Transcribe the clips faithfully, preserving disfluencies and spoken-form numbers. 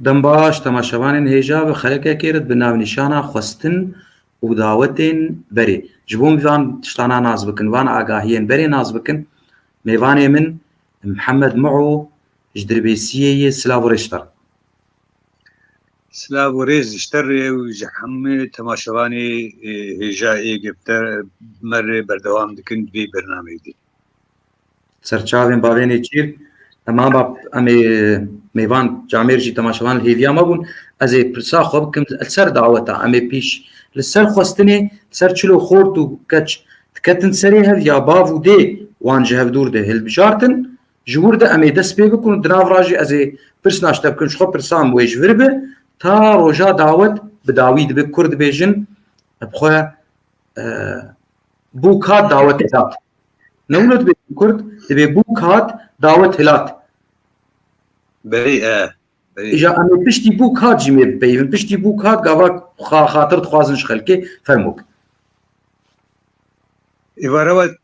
Dem baş, temaşevanên hêja, bi xelekekê re bi navnîşana xwestin û dawetên berê. Ji bo van tiştana nas bikin, van agahiyên berê nas bikin, mêvanê min Mihemed Muo ji Dirbêsiyê yê. Silav û rêz ji te re. Silav û rêz ji te re û ji hemû temaşevanê, e, hêja ê ge bi te, me re berdewam dikin di vê bernameyê de. Serçavên bavê nêçîr, em aba em ê mêvan camêr jî temaşevan li hêviya me bûn. Ez ê pirsa xwe bikim li ser daweta. Em ê pîş li ser xwestinê, li ser çilo xort û keç diketin serê hev ya bav û dê wan ji hev dûr de hilbijartin. Ji wir de em ê dest pê bikin û di nav ra jî ez ê pirsna ji te bikim, ji xwe pirsa em wê ji vir be, ta roja dawet bi dawî dibe. Kurd dibêjin, bi xwe, e, bûk hat dawet hilat. Ne wilo dibê Kurd, dibê bûk hat dawet hilat. Belê, e, belê. Îja em ê piştî bûk hat jî mê bipeyivin. Piştî bûk hat gava xa-, xatir dixwazin ji xelkê, fermûk. Êvara we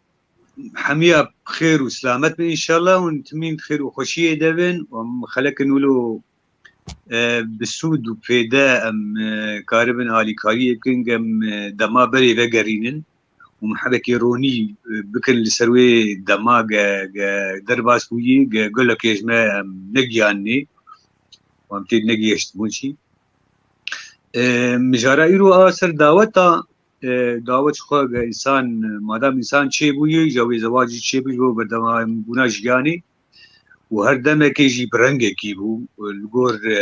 hemiya xêr û selamet bin înşallah, hûn timîn xêr û xweşiyê de bin û em xelekên wilo, e, bi sûd û fêde em, e, karibin alîkariyê bikin, em, e, dema berê vegerînin û em hebekê ronî, e, bikin li ser wê dema ge, ge derbas bûyî, ge gelekê ji me em negiyanî û em tê negihiştibûn jî. E, mijara îro a ser daweta, e, dawet ji xwe ge însan, madam însan çêbûyî, ji wê zewacî çêbû, ji bo berdewambûna jiyanê û her demekê jî bi rengekî bû, li gor, e,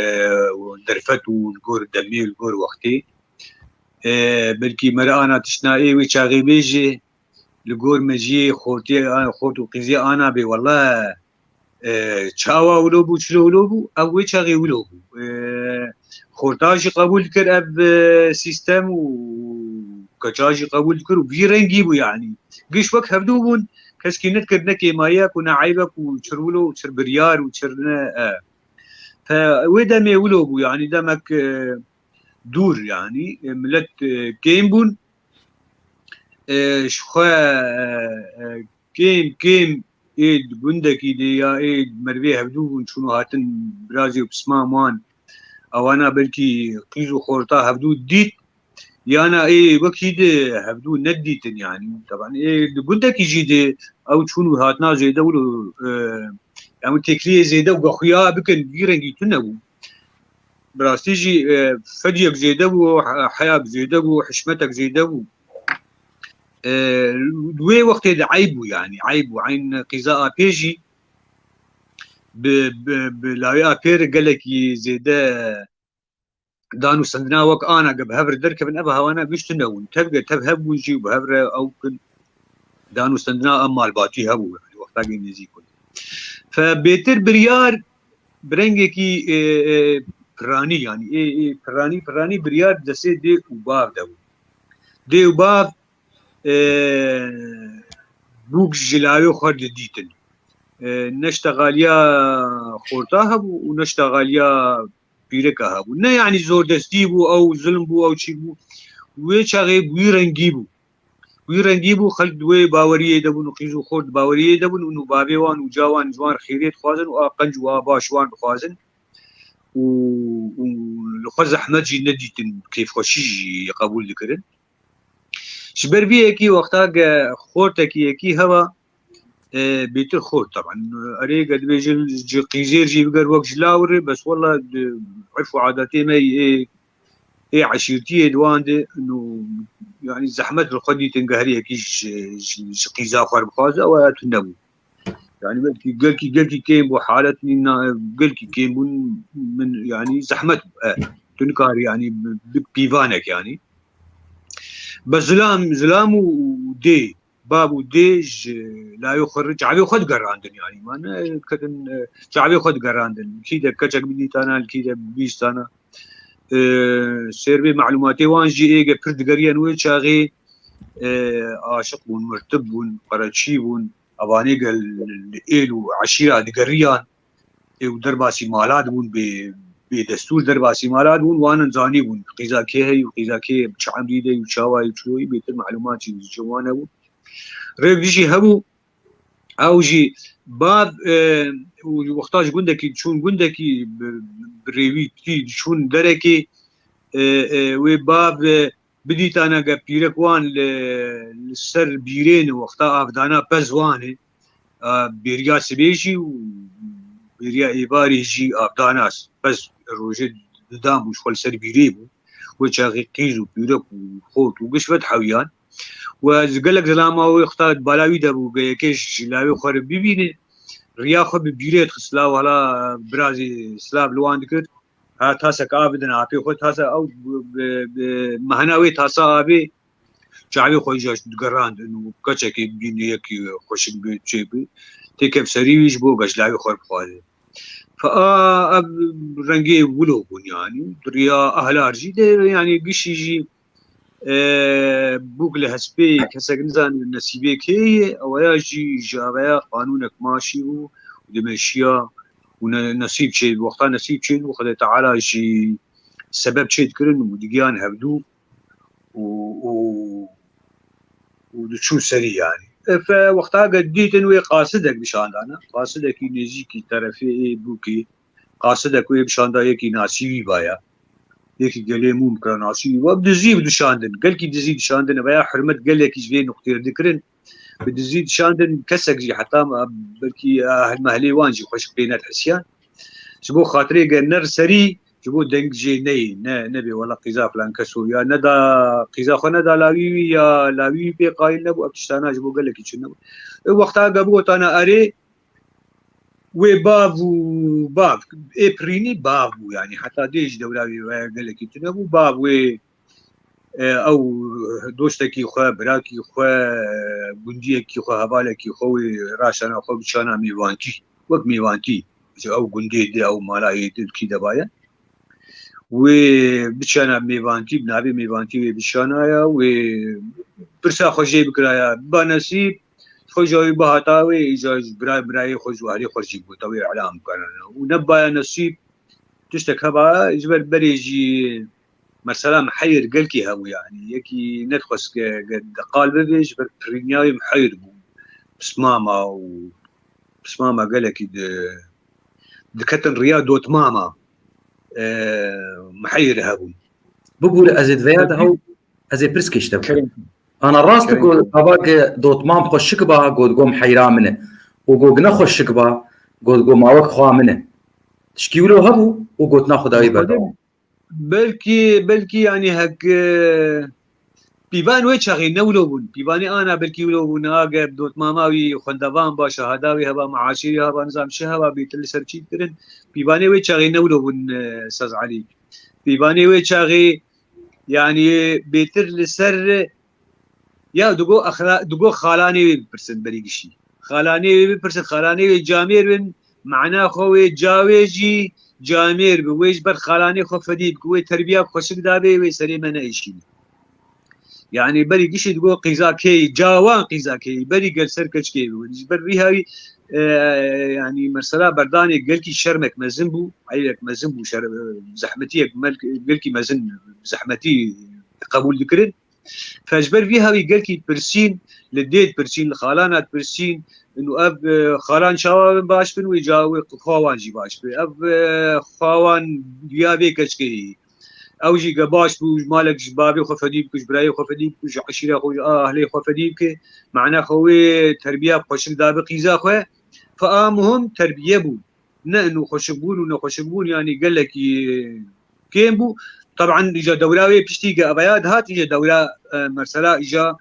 derfet û li gor demê, li gor wextê. E, belkî me re ana tiştna ê wê çaxê bêjê, li gor me jiyê xortê, xort û qîzê ana bê, wele, e, çawa wilo bû, çilo wilo bû, ew wê çaxê wilo bû. E, xorta jî qebûl dikir ev, e, sîstem û keça jî qebûl dikir û vî rengî bû, yanî. Giş wek hevdû bûn, keskî nedikir ne kêmayek û ne eybek û çir wilo û çir biryar û çir ne, e. Te wê demê wilo bû, yanî demek, e, dûr, yanî, e, milet, e, kêm bûn. E, ji xwe, e, e, kêm, kêm ê di gundekî de ya ê merivê hevdû bûn, çûn û hatin birazî û pismam wan, ewana belkî qîz û xorta hevdû dît, yana ê wekî de hevdû nedîtin, yanî. Teban ê di gundekî jî de ew çûn û hatina zêde wilo, e, em têkiliyê zêde û gexuya bikin, vî rengî tune bû. Bi rastî jî, e, fediyek zêde bû, he-, heyak zêde bû, hişmetek zêde bû. E, di wê wextê de eyb bû, yanî eyb bû. Eyn qîza apê jî bi, bi, bi lawê apê re gelekî zêde dan û sendina wek ana ge bi hev re derkevin, ev hewana giş tune bûn. Tev ge tev hev bûn jî û bi hev re ew kin dan û sendina ev malbatî hebû, yanî wexta ge nêzîk bûn. Fe bêtir biryar bi rengekî, e, e, piranî, yanî ê, ê piranî, piranî biryar destê dê û bav de bû. Dê û bav, e, bûk ji lawê xwe didîtin. E, ne ji texaliya xorta hebû û ne ji texaliya pîreka hebû. Ne, yanî zordestî bû, ew zilm bû, ew çî bû. Wê çaxê bi wî rengî bû. Wî rengî bû, xelk di wê baweriyê de bûn û qîz û xort di baweriyê de bûn û bavê wan û ca wan ji wan xêrê dixwazin û a qenc û a baş wan dixwazin û, û li xwe zehmet jî nedîtin, kêfxweşî jî qebûl dikirin. Ji ber vî yekî wexta ge xortekî yekî heba, e, bêtir xort, teban. Erê, ge dibêjin ji qîzêr jî biger wek ji law re, bes wela di urf û adetê me yê ê eşîrtiyê di wan de, no, yanî zehmet li xwe dîtin, ge her yekî ji, ji, ji qîza xwe re bixwaze, ew ya tune bû. Yanî belkî gelkî, gelkî kêm bû, halet nîna, gelkî kêm bûn, min, yanî zehmet bû. E, tu nikarî, yanî bi, bi pîvanek, yanî. Be zilam, zilam û dê, bab û dê ji layê xwe re çavê xwe digerandin, yanî. Man, e, ketin, e, çavê xwe digerandin. Kî de keçek bidîtana, kî de bîstana. E, serbê malûmatê wan jî ê ge pir digeriyan wê çaxê, e, aşiq bûn, mirtib bûn, qereçî bûn. Evanê gel êl û eşîra digeriyan, ê û derbasî mala dibûn, bê, bê destûr derbasî mala dibûn, wanin zanîbûn qîza kê heyî û qîza kê çi emrî de yî û çawa yî û çiloyî, bêtir malûmat jî ji wan hebû. Rêv dijî hebû, Ew jî bav, e, û wexta ji gundekî diçûn gundekî bi, bi rêwî tî diçûn derekê, e, e, wê bav, e, bidîtane ge pîrek wan li, li ser bîrê ne wexta avdana pez wan e. E, bêriya sibê jî û bêriya êvarê jî avdana pez rojê didan bû, ji xwe li ser bîrê bû. Wê çaxê qîz û pîrek û xort û giş vedihewiyan. We ji gelek zilama wê wexta bala wî de bû, ge yekê ji lawê xwe re bibîne, riya xwe bi bîrê dixist, silav hala birazê silav li wan dikir. Ha tasek av bidin apê xwe, tasa ew bi, bi, bi mehna wê tasa avê çavê xwe îca digerandin û keçekê bîne yekî xweşik bi çê bi têkevserî wî ji bo ge ji lawê xwe bixwaze. Fe a ev rengê wilo bûn, yanî di riya ahlar jî de, yanî gişî jî, e, bûk li hespê kesek nizane nesîbê kê ye, eweya jî ji aveya qanûnek maşî bû û dimeşiya û ne-, nesîb çê, wexta nesîb çê bû, Xwedê Teala jî sebeb çê dikirin û digiyan hevdû û, û, û diçû serî, yanî. E, fe wexta ge dîtin wê qasidek bişandane, qasidekî nêzîkî terefê ê bûkê, qasidek wê bişanda yekî nasî wî baya. Yekî gelê mûm kira nasî wî wa, bi dizî bi dişandin. Gelkî dizî dişandin, veya hurmet gelekî ji vê nuqtê re dikirin. Bi dizî dişandin, kesek jî heta belkî ahl mehlê wan jî xweşik pê nedihisiyan. Ji bo xatirê ge ner serî, ji bo deng jê neyê, ne, nebê wela qîza filan keso ya, ne da qîza xwe ne da lawî wî ya lawî wî pê qayîl nebû, ev tiştana ji bo gelekî çin nebû. E, wexta ge bigotana erê, wê bav û bav, ê pirînî bav bû, yanî heta dê ji dewra wê ve gelekî tune bû, bav wê, e, ew dostekî xwe, birakî xwe, gundiyekî xwe, hevalekî xwe wê raşana xwe biçana mêvankî, wek mêvankî, ji ew gundê de, ew mala ê dilkî de baye. Wê biçana mêvankî, bi navê mêvankî wê biçanaya, wê pirsa xwe jê bikiraya, biba nesîb, xwe ji wî bihata wê, îca ji bira-, birayê xwe ji ahlê xwe jî bigota wê îlam bikana. Û nebaya nesîb, tiştek heba, ji ber berê jî mesela miheyir gelkî hebû, yanî yekî nedixwest ge, ge qal bibê, ji ber pirîniya wê miheyir bû. Pismama û pismama gelekî di, diketin riya dotmama, e, miheyir hebûn. Bibûre, ez ê di veya de hew, ez ê pirs kêşte bikim. Ana rast go, gava ge dotmam xweşik ba, go, go miheyra min e. Û go ne xweşik ba, go, go mawek xwa min e. Tişkî wilo hebû û gotina xwe dawî berdewam. Belkî, belkî, yanî hek, e, pîvan wê çaxê ne wilo bûn. Pîvanê ana belkî wilo bûn. Age dotmama wî xwendevan ba, şehada wî heba, meaşê wî heba, nizam çi heba, bêtir li ser çî dikirin. Pîvanê wê çaxê ne wilo bûn, e, Saz Elî. Pîvanê wê çaxê, yanî bêtir li ser, ya digo exla-, digo xalanê wê bipirsin berî gişî. Xalanê wê bipirsin, xalanê wê camêr bin, mana xwe wê ca wê jî camêr bi. Wê ji ber xalanê xwe fedî bike, wê terbiya xweşik dabê, wê serê me neêşînî. Yanî berî gişî digo qîza kê, cawan qîza kê, berî gel ser keçkê bi. Ji ber vî hawî, e, yanî mesela berdanê gelkî şermek mezin bû, eybek mezin bû, şer-, zehmetiyek mel-, gelkî mezin, zehmetî qebûl dikirin. Fe ji ber vî hawî gelkî dipirsîn, li dê dipirsîn, li xalana dipirsîn, û ev, e, xalan çawa bin baş bin, wê ca wê xwawan jî baş bin. Ev, e, xwawan ya vê keçkê yî. Ew jî ge baş bû, ji malek ji bavê xwe fedî bike, ji birayê xwe fedî bike, ji eşîra xwe, ji ahlê xwe fedî bike. Mana xwe wê terbiya xweşik dabe qîza xwe. Fe a muhim terbiye bû. Ne inu xweşik bûn û nexweşik bûn, yanî gelekî kêm bû. Taban îca dewra wê piştî ge evaya dihat, îca dewra, e, mesela îca,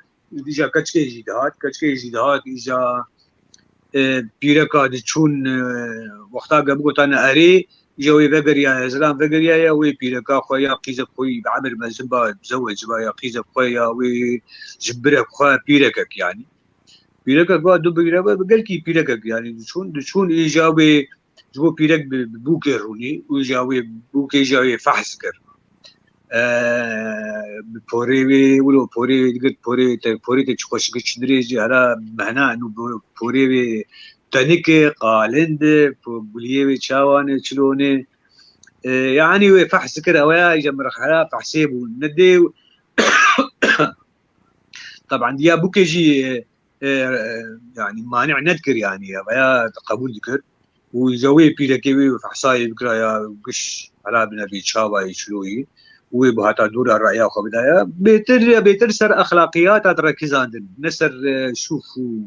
îca keçkê jî dihat, keçkê jî dihat, îca, e, pîreka diçûn, e, wexta ge bigotane erê, îca wê vegeriyaye, zilam vegeriyaye, wê pîreka xwe ya qîzek xwe yî bi emir mezin ba, zewec ba ya qîzek xwe ya wê ji birek xwe pîrekek yanî. Pîrekek ba du bigire be, bi gelkî pîrekek yanî diçûn, diçûn îca wê ji bo pîrek bi, bi bûkê rûnî û îca wê bûkê îca wê fehs kir. E, bi porê wê, wilo porê wê digirt, porê wê te, porê te çi xweşik e, çi dirêj e, hera mehna û bi porê wê tenik e, qalind e, po-, guliyê wê çawan e, çilon e. E, yanî wê fehs kir, ew ya îca merhela fehsê bû. Ne dê Taban diya bûkê jî, e, e, e, yani mani nedikir yani, ya veya qebûl dikir. Û îja wê pîrekê wê fehsayê bikiraya giş hela binebî çavayê çiroyî û wê bihata dûra reya xwe bidaya. Bêtir ya bêtir ser exlaqiyata direkizandin, ne ser, e, şûf û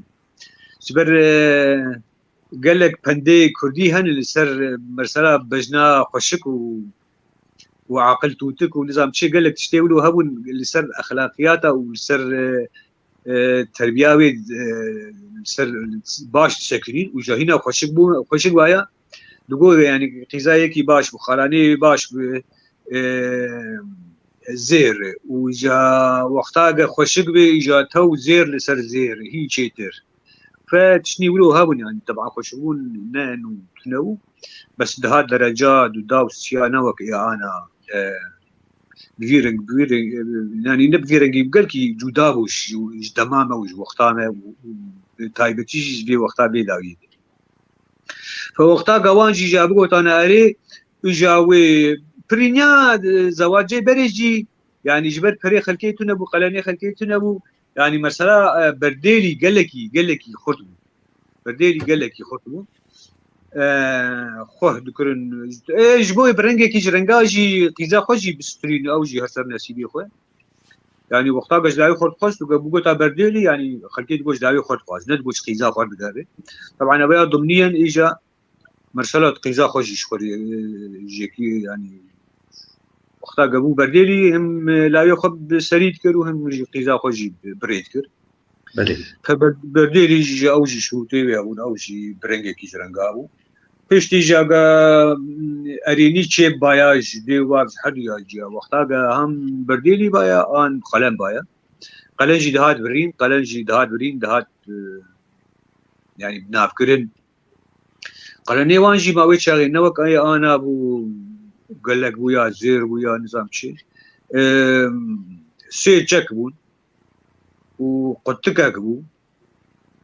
ji ber, e, gelek pendê kurdî hene li ser, e, mesela bejna xweşik û û aqil tûtik û nizam çi gelek tiştê wilo hebûn li ser exlaqiyata û li ser, e, e, terbiya wê, e, ser baş disekirîn û jahîna xweşik bû, xweşik waya. Digot yani qîza yekî baş bû, xalanê wê baş bû, e, zêr û ja wexta ge xweşik bê ja tew zêr li ser zêr hîn çêtir. Fe tiştî wilo hebûn yani, teb'a xweşik bûn ne nû tune bû. Bes dihat dereca duda û siya ne wek ê ana, e, bi vî reng, bi vî reng, e, yani ne bi vî rengî, gelkî cuda bû ji, ji dema me û ji wexta me û, û taybetî jî ji vê wexta vê dawiyê de. Fe wexta gawan jî ja bigotane erê, îja wê pirînya, e, zewacê berê jî, yani ji ber perê xelkê tune bû, qelenê xelkê tune bû, yani mesela, e, berdêlî gelekî, gelekî xurt bû. Berdêlî gelekî xurt bû. E, xweh dikirin. E, ji bo wê bi rengekî ji renga jî qîza xwe jî bistirîn, ew jî her ser nesîbê xwe. Yani wexta ge ji layê xwe dixwest û ge bû gota berdêlî, yani xelkê digot ji layê xwe dixwaz, ne digot ji qîza xwe digere. Teban ev ya dimniyen îja mesela qîza xwe jî ji xwe, e, jekî, yani wexta ge bû berdêlî him, e, layê xwe bi serî dikir û him jî qîza xwe jî bi, bi rê dikir. Belê. Fe ber-, berdêlî jî ew jî şûtê wê bûn, ew jî bi rengekî ji renga bû. Piştî jî ge, mm, erênî çê baya ji dê û bav ji her duya ciya. Wexta ge hem berdêlî baya, an qelen baya. Qelen jî dihat birîn, qelen jî dihat birîn, dihat, e, yani bi nav kirin. Qelenê wan jî ma wê çaxê ne wek ê ana bû, gelek bû ya zêr bû ya nizam çi. E, sê çek bûn û qutikek bû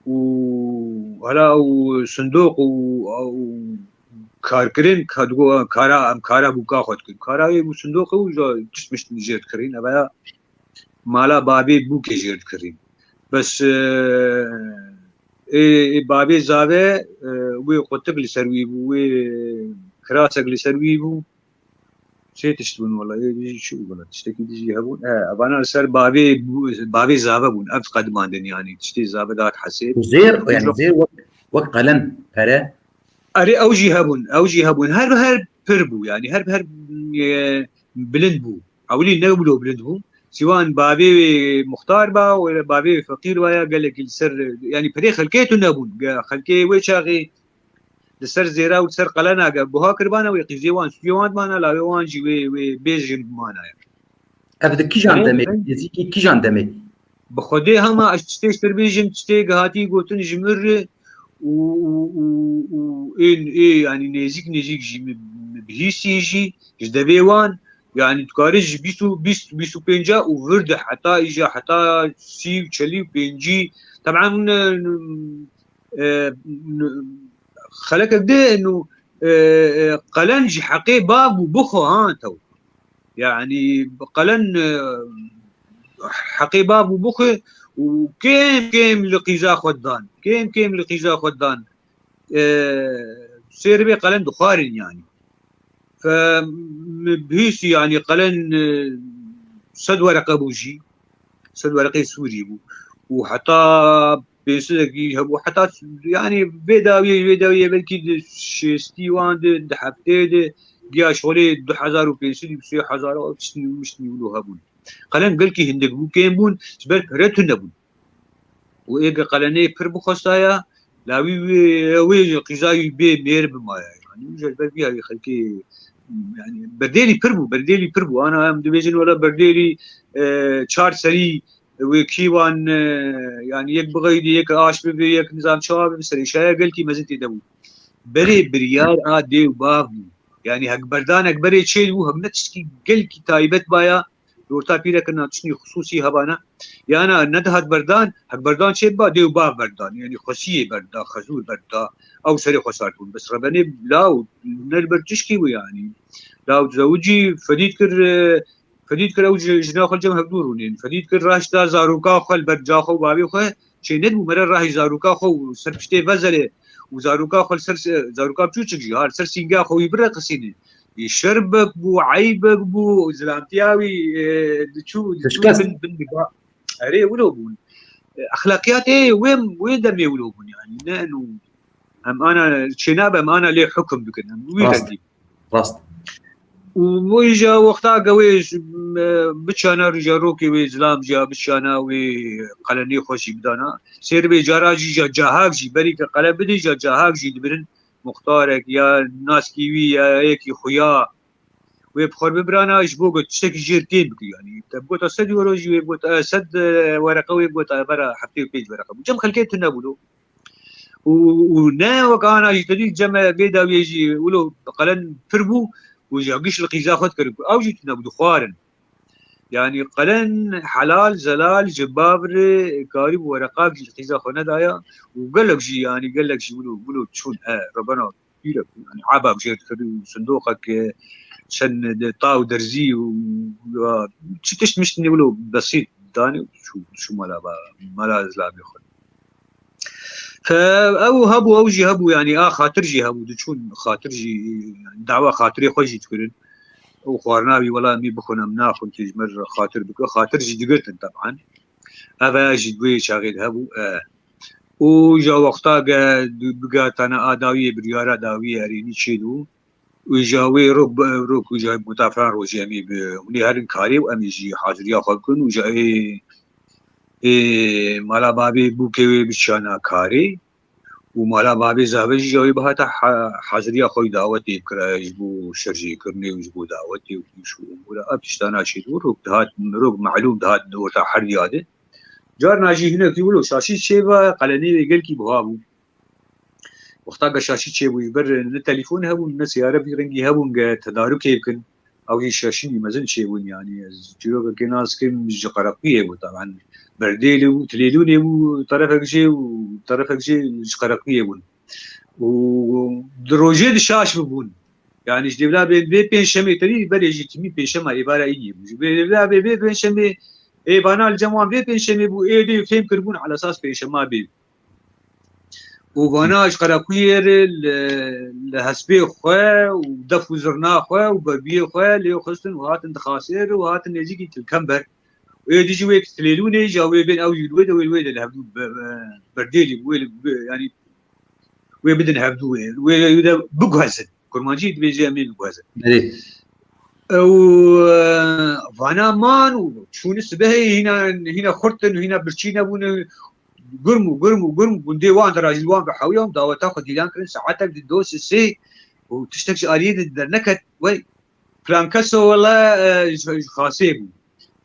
û hela û sindoq û, û karkirin ka-, digo, kara, em kara bûka xwe dikin. Kara wê bû sindoq û ja tişt mişt jêr dikirîn. Eve ya mala bavê bûkê jêr dikirîn. Bes, e, ê, ê bavê zave, e, wê qutik li ser wî bû, wê kirasek li ser wî bû. Sê tişt bûn wela, ê, çi bû wela, tiştekî dijî hebûn. E, evana li ser bavê bû, bavê zave bûn. Ev qedimandin yani, tiştê zave dihat hesê. Zêr, yani zêr wek, wek qelen, pere. Erê, ew jî hebûn, ew jî hebûn. Her bi her pir bû, yani her bi her, e, bilind bû. Ewilî ne wilo bilind bû. Sîwan bavê wê muxtar ba, wê bavê wê feqîr ba ya gelekî li ser, yani pirê xelkê tune bûn. Ge-, xelkê wê çaxê li ser zêra û li ser qelena ge buha kiribana, wê qîzê wan stûyê wan dimana, lawê wan jî wê, wê bêjin bimana ya. Ev di kîjan demê, nêzîkî kîjan demê? Bi Xwedê hema ez tiştê ji te bêjim, tiştê gihatî gotin ji min re û, û, û, û ên ê, yani nêzîk nêzîk jî min, min bihîstî jî, ji devê wan, yani dikare ji bîst û, bîst, bîst û pênca û vir de heta îja heta sî û çelî û pêncî. Teban, e, e, xelekek de eno, e, e, qelen ji heqê bav bû bixwe, ha, tew. Yani qelen, e, heqê bav bû bixwe û kêm kêm li qîza xwe didan. Kêm kêm li qîza xwe didan. E, sê ribê qelen dixwarin yani. Fe, min bihîstî yani qelen, e, sed wereqe bû jî. Sed wereqê Sûrî bû. Û heta pênc sedekî hebû, heta, yani vê dawiyê, vê dawiyê belkî di şêstî wan de, di heftê de, giya şolê du hezar û pênc sed û sê hezar û tiştî miştî wilo hebûn. Qelen gelkî hindik bû, kêm bûn, ji ber pere tune bûn. Û ê ge qelenê pir bixwestaya, lawî wê, wê qîza wî bê mêr bimaya. Yani, û ji ber vî yayê xelkê, yani, berdêlî pir bû, berdêlî pir bû. Ana em dibêjin wela berdêlî, e, çar serî wê kî wan, e, yani, yek bixeydî, yek aş bibê, yek nizam çawa bibê, serêşaya gelkî mezin tê de bû. Berê biryar a dê û bav bû. Yani, hek berdan, hek berê çê bû, hek ne tiştkî gelkî taybet baya, li orta pîrekirina tiştî xisûsî hebana. Yana ne dihat berdan, hek berdan çê biba, dê û bav berdan. Yani xwesiyê berda, xezûr berda, ew serê xwe sar bûn. Bes rebenê law, ne li ber tişkî bû yani. Law zewicî fedî dikir, e, fedî dikir ew ji, jina xwe li cem hevdû rûnên. Fedî dikir raşta zaroka xwe li ber ca xwe û bavê xwe, çê nedibû, mere rahî zaroka xwe û ser piştê vezelê û zaroka xwe li ser, zaroka biçûçik jî ha li ser sîngeha xwe wî bireqisîne. Î şerbek bû, eybek bû, zilamtiya wî, e, diçû, diçû Şikest. bin, bin diba. Erê, wilo bûn. E, exlaqiyatê wê, wê demê wilo bûn, yanî, ne eno. Em ana çênabe, em ana lê hukum bikin. Em wî Rast. rengî. Rast. Û wê ja wexta ke wê, e, biçana rûja rokê wê zilam jî ya biçana wê qelenê xwe jî bidana. Sêr bê cara jî ja cahak jî, berî ke qele bidê ja cahak jî dibirin. Muxtarek ya naskî wî ya yekî xuya wê bi xwe bibirana ji bo ku tiştekî jêr kêm bikir. Yanî te bigota sed euro jî wê bigota, e, sed, e, wereqe wê bigota bera heftê û pênc wereqe bû. Cem xelkê tune bû lo. Û, û ne wek ana jî te dî cem bê dawiyê jî wilo qelen pir bû û ji giş li qîza xwe dikir. Ew jî tune bû dixwarin. Yanî qelen helal zelal ji bavre karî bi wereqak jî li qîza xwe nedaya û gelek jî, yanî gelek jî wilo, wilo çûn, e, rebena pîrek, yanî ebak jê dikir û sindoqek, e, çend de ta û derzî û, ya, çi tişt mişt wilo besît danî û çû, çû mala ba, mala zilamê xwe. Fe ew hebû, ew jî hebû, yanî a xatir jî hebû, diçûn xatir jî, yanî dawa xatirê xwe jî dikirin. Ew xwarina wî, wela em ê bixwin, em naxwin, tu ji me re xatir bike. Xatir jî digirtin teban. Ev e jî di wê çaxê de hebû. E. Û ja wexta ge bigihata ne a dawiyê, biryara dawiyê erênî çêdibû. Û ja wê rok, rok û ja gota filan rojê em ê bi hûnê herin karê û em ê jî haziriya xwe bikin û ja ê, ê mala bavê bûkê wê biçiyana karê û mala bavê zave jî ja wê bihata ha-, haziriya xwe dawetê bikira ji bo şerjêkirinê û ji bo dawetê û îş û umûra. Ev tiştana çêdibû, rok dihat, rok melûm dihat di orta her diya de. Carna jî hinekî wilo şaşî çêba, qelenê wê gelkî buha bû. Wexta ge şaşî çêbû, ji ber ne telefon hebûn, ne seyare vî rengî hebûn ge tedarûkê bikin. Ew jî şaşînî mezin çêbûn, yanî ez çîrokekê nas kim ji Qereqûyê bû, taban Berdêlê bû, Tilêlûnê bû, terefek jê û terefek jê ji Qereqûyê bûn. Û di rojê di şaş bibûn. Yanî ji dêvla bê, bê pêncşemê terî berê jî timî pêncşema êvara îdî bû. Ji bê dêvla bê, bê pêncşemê ê vana li cem wan bê pêncşemê bû, ê dê fêm kiribûn ala esas pêncşema bê. Û vana ji Qereqûyê re li, li hespê xwe û def û zirna xwe û berbiyê xwe lê xistin û hatin dixasê re û hatin nêzîkî Tilkember. Ê dî jî wê Tilêlûnê, ja wê bên ew jî li wê de, wê li wê de li hevdû be-, be-, berdêlî, wê li, be-, yanî wê bidin hevdû wê, wê, wê de biguhezin. Kurmancî dibêje em ê biguhezin. Belê. Ew, e, vana man û çûne sibehê hîna, hîna xurt in, hîna birçî nebûne. Gurm û gurm û gurm gundê wan de rajî wan ve hewiya û daweta xwe dîlan kirin. Saetek di do sê û tiştek ji aliyê de derneket. Wey, filan keso wela, e, ji, ji Xasê bû.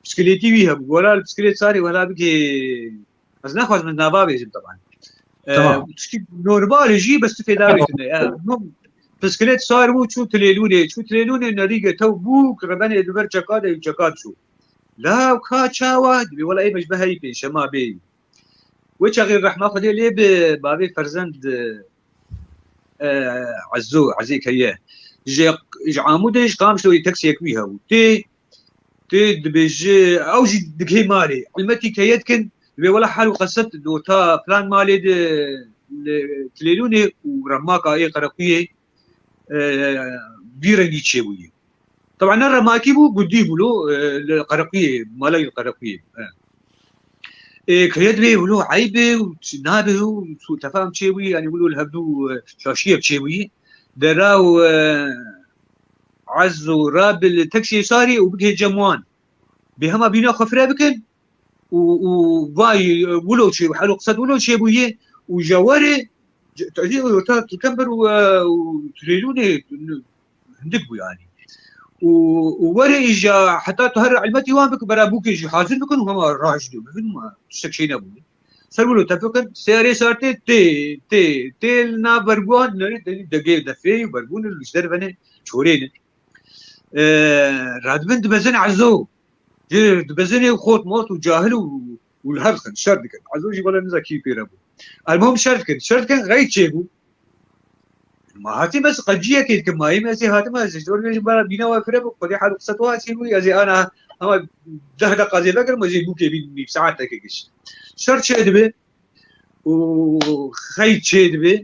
Piskilêtî wî hebû. Wela li piskilêt sarê wela bigê. Ez naxwazim ez nava bêjim teban. E, Tamam. Tiştî normal e jî, bes tu fêda Tamam. bêtine. E, no, piskilêt sar bû, çû Tilêlûnê. Çû Tilêlûnê nerîge tew bû, ki rebenê li ber çeka de, çeka çû. La ka çawa? Dibê wela ê me ji beheyî pênşema bê. Wê çaxê rehma Xwedê lê bi bavê Ferzend, e, Ezo, Ezê Keye. Ji, ji Amûdê ji Qamişloyê taksiyek wî hebû. Tê, tê dibêje, ew jî digihê malê. Ilmetî Keye dikin, dibê wela hal û qeset di ota plan malê de li Tilêlûnê û remaka ê Qereqûyê, e, vî rengî çêbûyî. Taban ne remakî bû, gundî bû lo, e, li Qereqûyê, mala li Qereqûyê. E. Ê, keye dibê wilo eyb e û çi nabe û sû tefam çêbûyî, yanî wilo li hevdû, e, şaşiyek çêbûyî. Dera û, e, Ez û Rabil teksiyê sarî û bigihê cem wan. Bê hema bîna xwe fire bikin û, û vay, e, wilo çê, hel û qised wilo çêbûyî û je werê, ce-, tedî orta Tilkember û, e, û Tilêlûnê, hindik bû yanî. Û, û werê îja heta tu her ilmetî wan bik, bera bûkê jî hazir bikin û hema raj dû bibin, ma tiştek şey nebû. Ser wilo tepikin, seyarê sar tê, tê, tê, tê li nav berguhan, nerê, degê defê û bergûn li ji derve ne, çorê ne. E, radibin dibezin Ezo. Jê dibezinê xort mort û cahil û, û li hev dixin, şer dikin. Ezo jî wele niza kî pê re bû. Elmuhim şer dikin. Şer dikin, xeyr çêbû. Ma hatî me qeciyekê dikim, mayî me ez ê hatim, ez ê zor bêjim, bana bîna we fire bû, xwedê hal û qiseta we çêbû, ez ê ana, ama deh deqa zê vekirim, ez ê bûkê bîn, nîv saeteke giş. Şer çê dibe, û xey çê dibe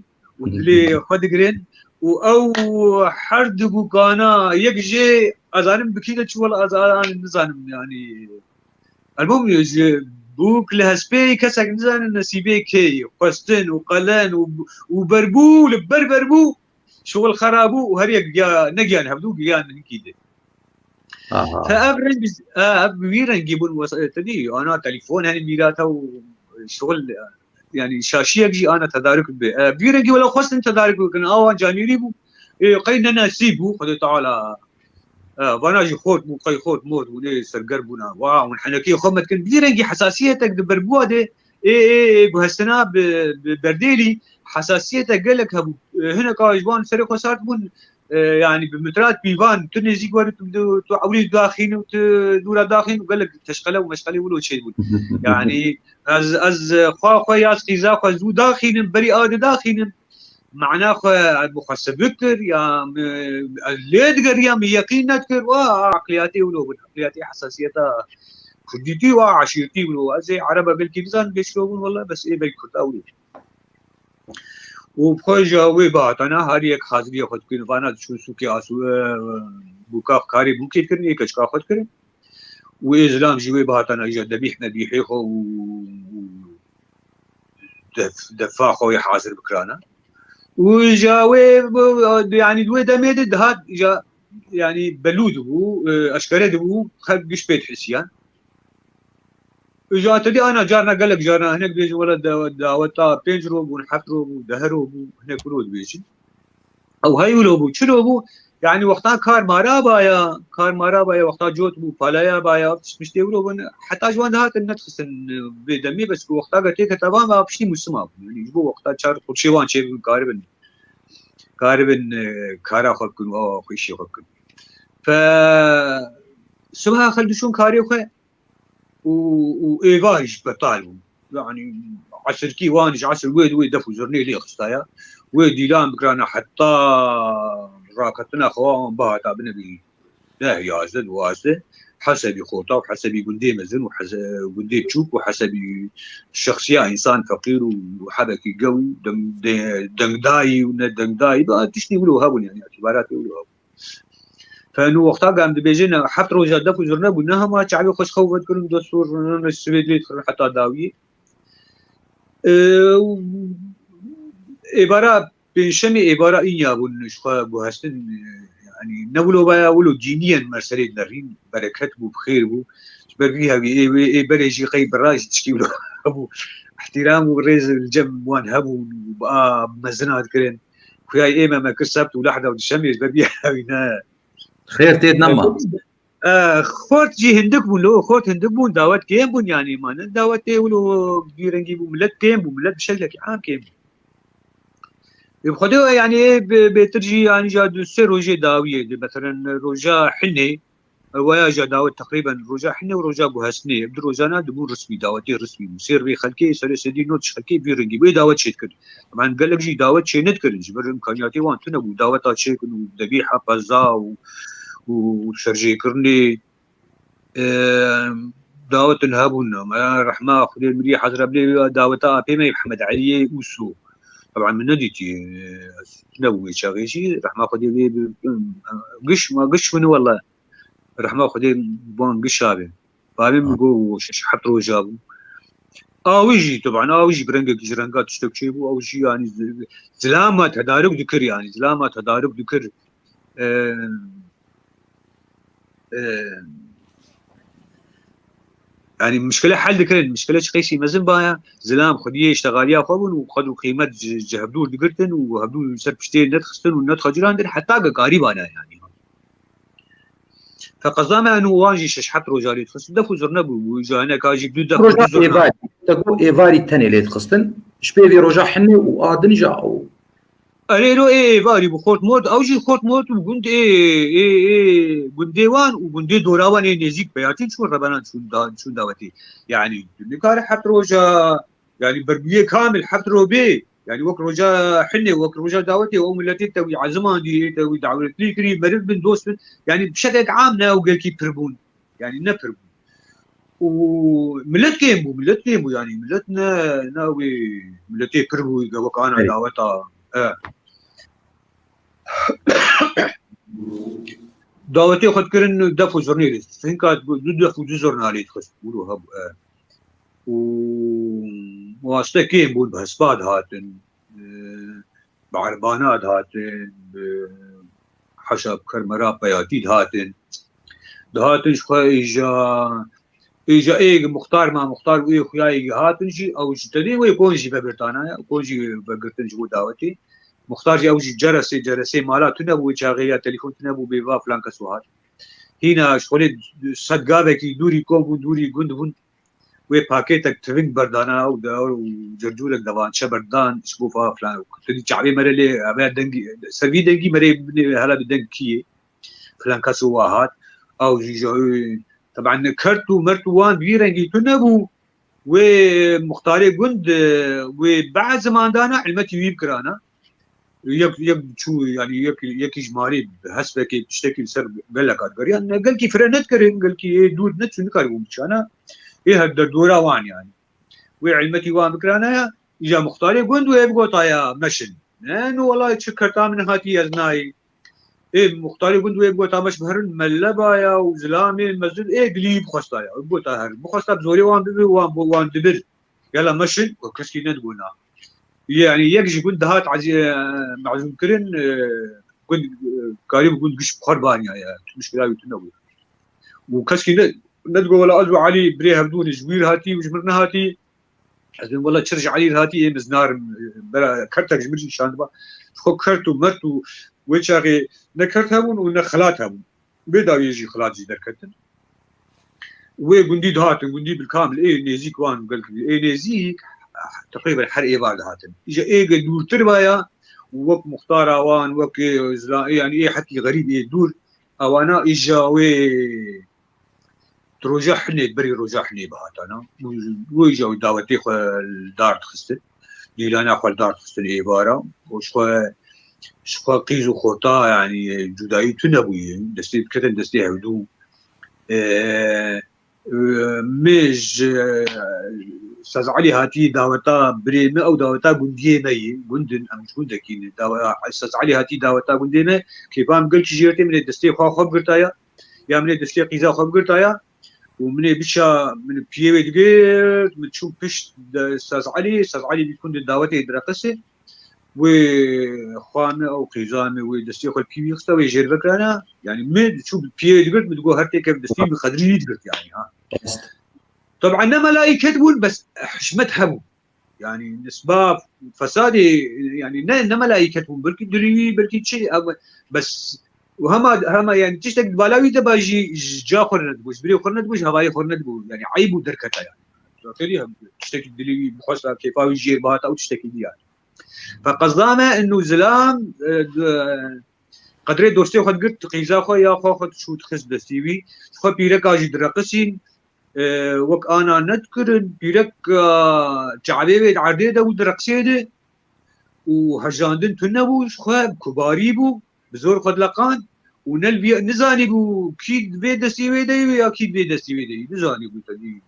û dilê xwe digirin û ew her du bûkana yek jê ezanim bikî de çi wela ez an nizanim yani. Elbûm ji bûk li hespê kesek nizanin nesîbê kê ye. Xwestin û qelen û, û berbû, li ber berbû, şixul xera bû û her yek giya, negiyan hevdû, giyan hinkî de. Aha. Fe ev reng, e, ev bi wî rengî bûn wes-, e, tedî, ana telefon hene mîrata û şixul, yani şaşiyek jî ana tedarik bibe. E, bi wî rengî wela xwestin tedarik bikin, awan canîrî bû. E, qey ne nesîb bû, Xwedê Teala. E, vana jî xort bû, qey xort mort bûn, ê serger bûna. Wa, hûn henekê xwe me dikin. Bi vî rengî hesasiyetek di berbûa de, ê, ê, ê, guhestina bi, bi berdêlî hesasiyetek gelek hebû. E, hineka ji wan serê xwe sart bûn, e, yani bi mitrat pîvan, tu nêzîk were, tu, tu, tu ewlî daxîn û tu dûra daxîn û gelek teşqele û meşqelê wilo çêbûn. Yani ez, ez xwe, xwe ya qîza xwe zû daxînim, berî a didaxînim. Mana xwe, ez bi xwe sibik kir, ya mi, ez lê digeriya, min yeqîn nedikir, wa eqliyatê wilo bûn, eqliyatê hesasiyeta kurdîtî wa eşîrtî wilo. Ez ê ereba gelkî nizanim bê çilo bûn, wela bes ê belkî kurda wilo. Û bi xwe ji wê bihatana her yek haziriya xwe dikin, vana diçûn sûkê asû, e, bûka karê bûkê dikirin, ê keçika xwe dikirin. Û ê zilam jî wê bihatana îja debîh mebîhê xwe û, û def-, defa xwe wê hazir bikirana. Û îja wê, yani di wê demê de dihat îja, yani belû dibû, e, eşkere dibû, xelk giş pê dihisiyan. Îja tedî ana carna gelek carna hinek dibêjin wela da-, daweta pênc ro bûn, heft ro bû, deh ro bû, hinek ro dibêjin. Ew hey wilo bû, çilo bû? Yani wexta kar mara baya, kar mara baya, wexta cot bû, palaya baya, tişt miştê wilo bûn. Heta ji wan dihatin nedixistin vê demê, bes ku wexta ge têkete van, va piştî musima bû. Yani ji bo wexta çar xurşê wan çêbibin, karibin, karibin, e, kara xwe bikin, awa xwe, îşê xwe bikin. Fe sibeha xelk dişon karê xwe, û, û êvarî jî betal bû. Yani esirkî wan ji esir wê di wê def û zirnê lê xistaya. Wê dîlan bikirana heta raketina xwe wan bihata binevî deh, yazdeh, duwazdeh. Hesebî xorta û hesebî gundê mezin û hese-, gundê biçûk û hesebî şexsiya însan feqîr û hebekî gew û dem-, de-, dengdayî û ne dengdayî, ba tiştî wilo hebûn yani, îtîbaratê wilo hebûn. Fe nû wexta ku em dibêjin heft roja def û zurne bû, ne hema çavê xwe ji xew vedikirin, dest û rûnane sibê dê dikirin heta dawiyê. Ê, êvara pêncşemê êvara înya bûn ji xwe guhestin, yani ne wilo baya wilo dîniyen merselê derîn, bereket bû, bi xêr bû. Ji ber vî hevî ê, ê, ê berê jî qey bira jî tişkî wilo bû. Îhtîram û rêz li cem wan hebûn û bi a mezina dikirin. Xuya ê me me kir sebt û lehda û dişemê ji ber vî hevî ne. Xêr tê nema. E, xort jî hindik bûn, lo xort hindik bûn, dawet kêm bûn yani, ma ne dawetê wilo vî rengî bû, millet kêm bû, millet bi şeklekî am kêm bû. Ê, bi Xwedê yani ê bê-, bêtir jî yani ja du sê rojê dawiyê di, meselen roja hinê, e, waya ja dawet teqrîben roja hinê û roja guhestinê, ev du rojana dibûn rismî, dawetê rismî bû. Sê ribê xelkê, serê sedî not ji xelkê vî rengî bû, ê dawet çêdikir. Teban gelek jî dawet çê nedikirin, ji ber imkaniyatê wan tune bû, daweta çêkin û debîha qeza û, û serjêkirinê, e, dawetin hebûn. Me rehma Xwedê mirî Hezreblê daweta apê me Mihemed Eliyê Ûso. Teban min nedîtî, e, ez nebû wê çaxê jî, rehma Xwedê wê bi, giş, ma giş min wele. Rehma Xwedê ban giş abe. Bavê min got şeş heft roja bû. Awî jî, teban, awî jî bi rengekî ji renga tiştek çêbû, ew jî, yani, zi-, zilama tedarik dikir, yani, zilama tedarik dikir. E, e, yani, mişkile hel dikirin, mişkile çi qeysî mezin baya, zilam xwediyê îştexaliya xwe bûn û xwed û qîmet ji, ji hevdûr digirtin û hevdûr ser piştê nedixistin û nedixecirandin, heta ke karî bana, yani. Fe qeza me û wan jî şeş heft roja lê dixistin. Def û zurne bû, bû, ji hineka jî du def û roja du zurna. Êvarî. Te got êvarî tenê lê dixistin. Ji pê vê roja hinê û a din jî ew. Erê, ro ê êvarî bû, xort mort, ew jî xort mort û gund ê, ê, ê, gundê wan û gundê dora wan ê nêzîk peyatin çûn, rebenan çûn da-, çûn dawetê. Yani, tu nikare heft roja, yani, berbûyê kamil heft ro bê. Yani wek roja hinê, wek roja dawetê, ew miletê te wî ezimandî, ê te wî dawetlî kirî, meriv bin, dost bin. Yani bi şeklek am ne ew gelkî pir bûn. Yani ne pir bûn. û millet kêm bû, millet kêm bû, yanî millet ne, ne wê milletê pir bû, gewek ana Hey. daweta, e. Dawetê xwe dikirin def û zurnê lê dixist. Hinka du def û du zurna lê dixist. Wilo hebû, e. Û waste kêm bûn, bi hespa dihatin, e, bi erbana dihatin, bi heşa bi kermera peyatî dihatin. Dihatin ji xwe îja, îja ê muxtar ma muxtar û ê xuya ê hatin jî, ew ji tenê wê kon jî vegirtana ya, kon jî vegirtin ji bo dawetê. Muxtar jî ew jî ceresê, ceresê mala tune bû, wê çaxê ya telefon tune bû, bê va filan kes hat. Hîna ji xwe lê sed gavekî dûrî kom bûn, dûrî gund bûn. Wê pakêtek tiving berdana û de, û circûrek devançe berdan, ji bo va filan. Tedî çavê mere lê, eve dengî, ser vî dengî mere hela bi deng kiyê. Filan kes û wa hat. Ew jî ji, taban kert û mert û wan bi vî rengî tune bû. Wê muxtarê gund, e, wê beh ziman dana, ilmetî wî bikirana. Yek, yek çû, yanî yek, yekî ji malê bi hespekê tiştekî li ser geleka digeriyan. Ne, gelkî fire nedikirin, gelkî ê dûr neçû nikaribûn biçana. Ê her derdora wan yanî. Wê ilmetî wan bikirana ya, îja muxtarê gund wê bigota ya meşin. Ne, no wela çi kerta min hatî ez nayê. Ê muxtarê gund wê bigota meş biherin, meleba ya û zilamê mezin ê dilî bixwesta ya. Bigota her. Bixwesta bi zorê wan bibe, wan bo wan dibir. Gela meşin, û keskî nedigona. Yanî yek ji gund dihat ezî, e, mezûn kirin, e, gund, e, karî bi gund giş bi xwe baniya ya. Tu muşkila wî tu nebû. Û keskî ne, nedigo wela ez û Elî birê hevdû ne, ji wî re hatî û ji min re nehatî. Ez bim wela çir ji Elî re hatî, ê min zinarim, e, bera kertek ji min jî şandiba. Ji xwe kert û mert û wê çaxê ne kert hebûn û ne xelat hebûn. Vê dawiyê jî xelat jî derketin. Wê gundî dihatin, gundî bilkamil ê nêzîk wan gelkî, ê nêzîk teqrîben her êvar dihatin. Îja ê ge dûrtir vaya, wek muxtara wan, wek ê zila-, yanî ê hetî xerîb ê dûr, ewana îja wê di roja hinê, berî roja hinê bihatana. Wê îja wê dawetê xwe li dar dixistin. Dîlana xwe li dar dixistin êvara. Û ji xwe, ji xwe qîz û xorta, yanî cudayî tune bûye. Destê diketin destê hevdû. E, e, me ji Saz Elî hatî daweta birê me, ew daweta gundiyê me yê. Gundin, em ji gundekî ne. Dawe-, Saz Elî hatî daweta gundê me, kêfa min gelkî jê re tê, min ê destê xwe xwe bigirtaya. Ya min ê destê qîza xwe bigirtaya. Û min ê biça, min piyê wê digirt, min çûm pişt de Saz Elî, Saz Elî bî gundê dawetê direqisê. Wê xwa me ew qîza me, wê destê xwe pî wî xiste, wê jêr vekirana. Yanî min diçû bi piyê digirt, min digot her têkev destî min qedrî wî digirt yanî ha. Rast. Taban ne melaîket bûn, bes hişmet hebû. Yanî nisba fesadê, yanî ne, ne melaîket bûn, belkî dilî wî, belkî çi, ev, bes û hema, hema yanî tiştek di bala wî de ba jî ji ca xwe re nedigot, ji birê xwe re nedigot, ji havayê xwe re nedigot. Yanî eyb û derketa yanî. Zaten hem tiştekî dilî wî bixwesta, kêfa wî jêr bihata û tiştekî dî yanî. Feqezda me inu zilam, e, d-, qedrê dostê xwe digirt, qîza xwe ya xwe xwe çû dixist destî wî. Xwe pîreka jî direqisîn, e, wek ana nedikirin, pîrek, e, çavê wê di erdê de û direqisê de û hejandin tune bû, ji xwe kubarî bû, bi zor xwe dileqand û ne li vî, nizanî bû kî vê destî wê de ye ya kî vê destî wê de ye. Nizanî bû tedî.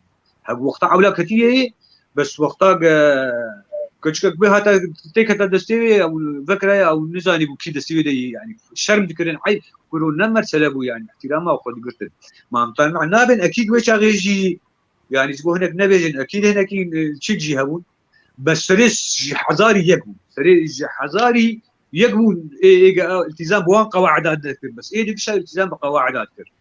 Hek wexta ewla ketiye, bes wexta ge-, keçikek bê hata têketa destê wê, ew vekiraya, ew nizanî bû kî destê wê de yî, yanî şerm dikirin, eyb, kuro ne mersele bû, yanî îhtîrama xwe digirtin. Ma em tan nabin, ekîd wê çaxê jî, yanî ji bo hinek nebêjin, ekîd hinekî, e, çik jî hebûn. Bes serê ji hezarî yek bû. Serê ji hezarî yek bû, ê, ê, ge-, îltîzam bi wan qewaida dikir. Bes ê dikişa îltîzam bi qewaida dikir.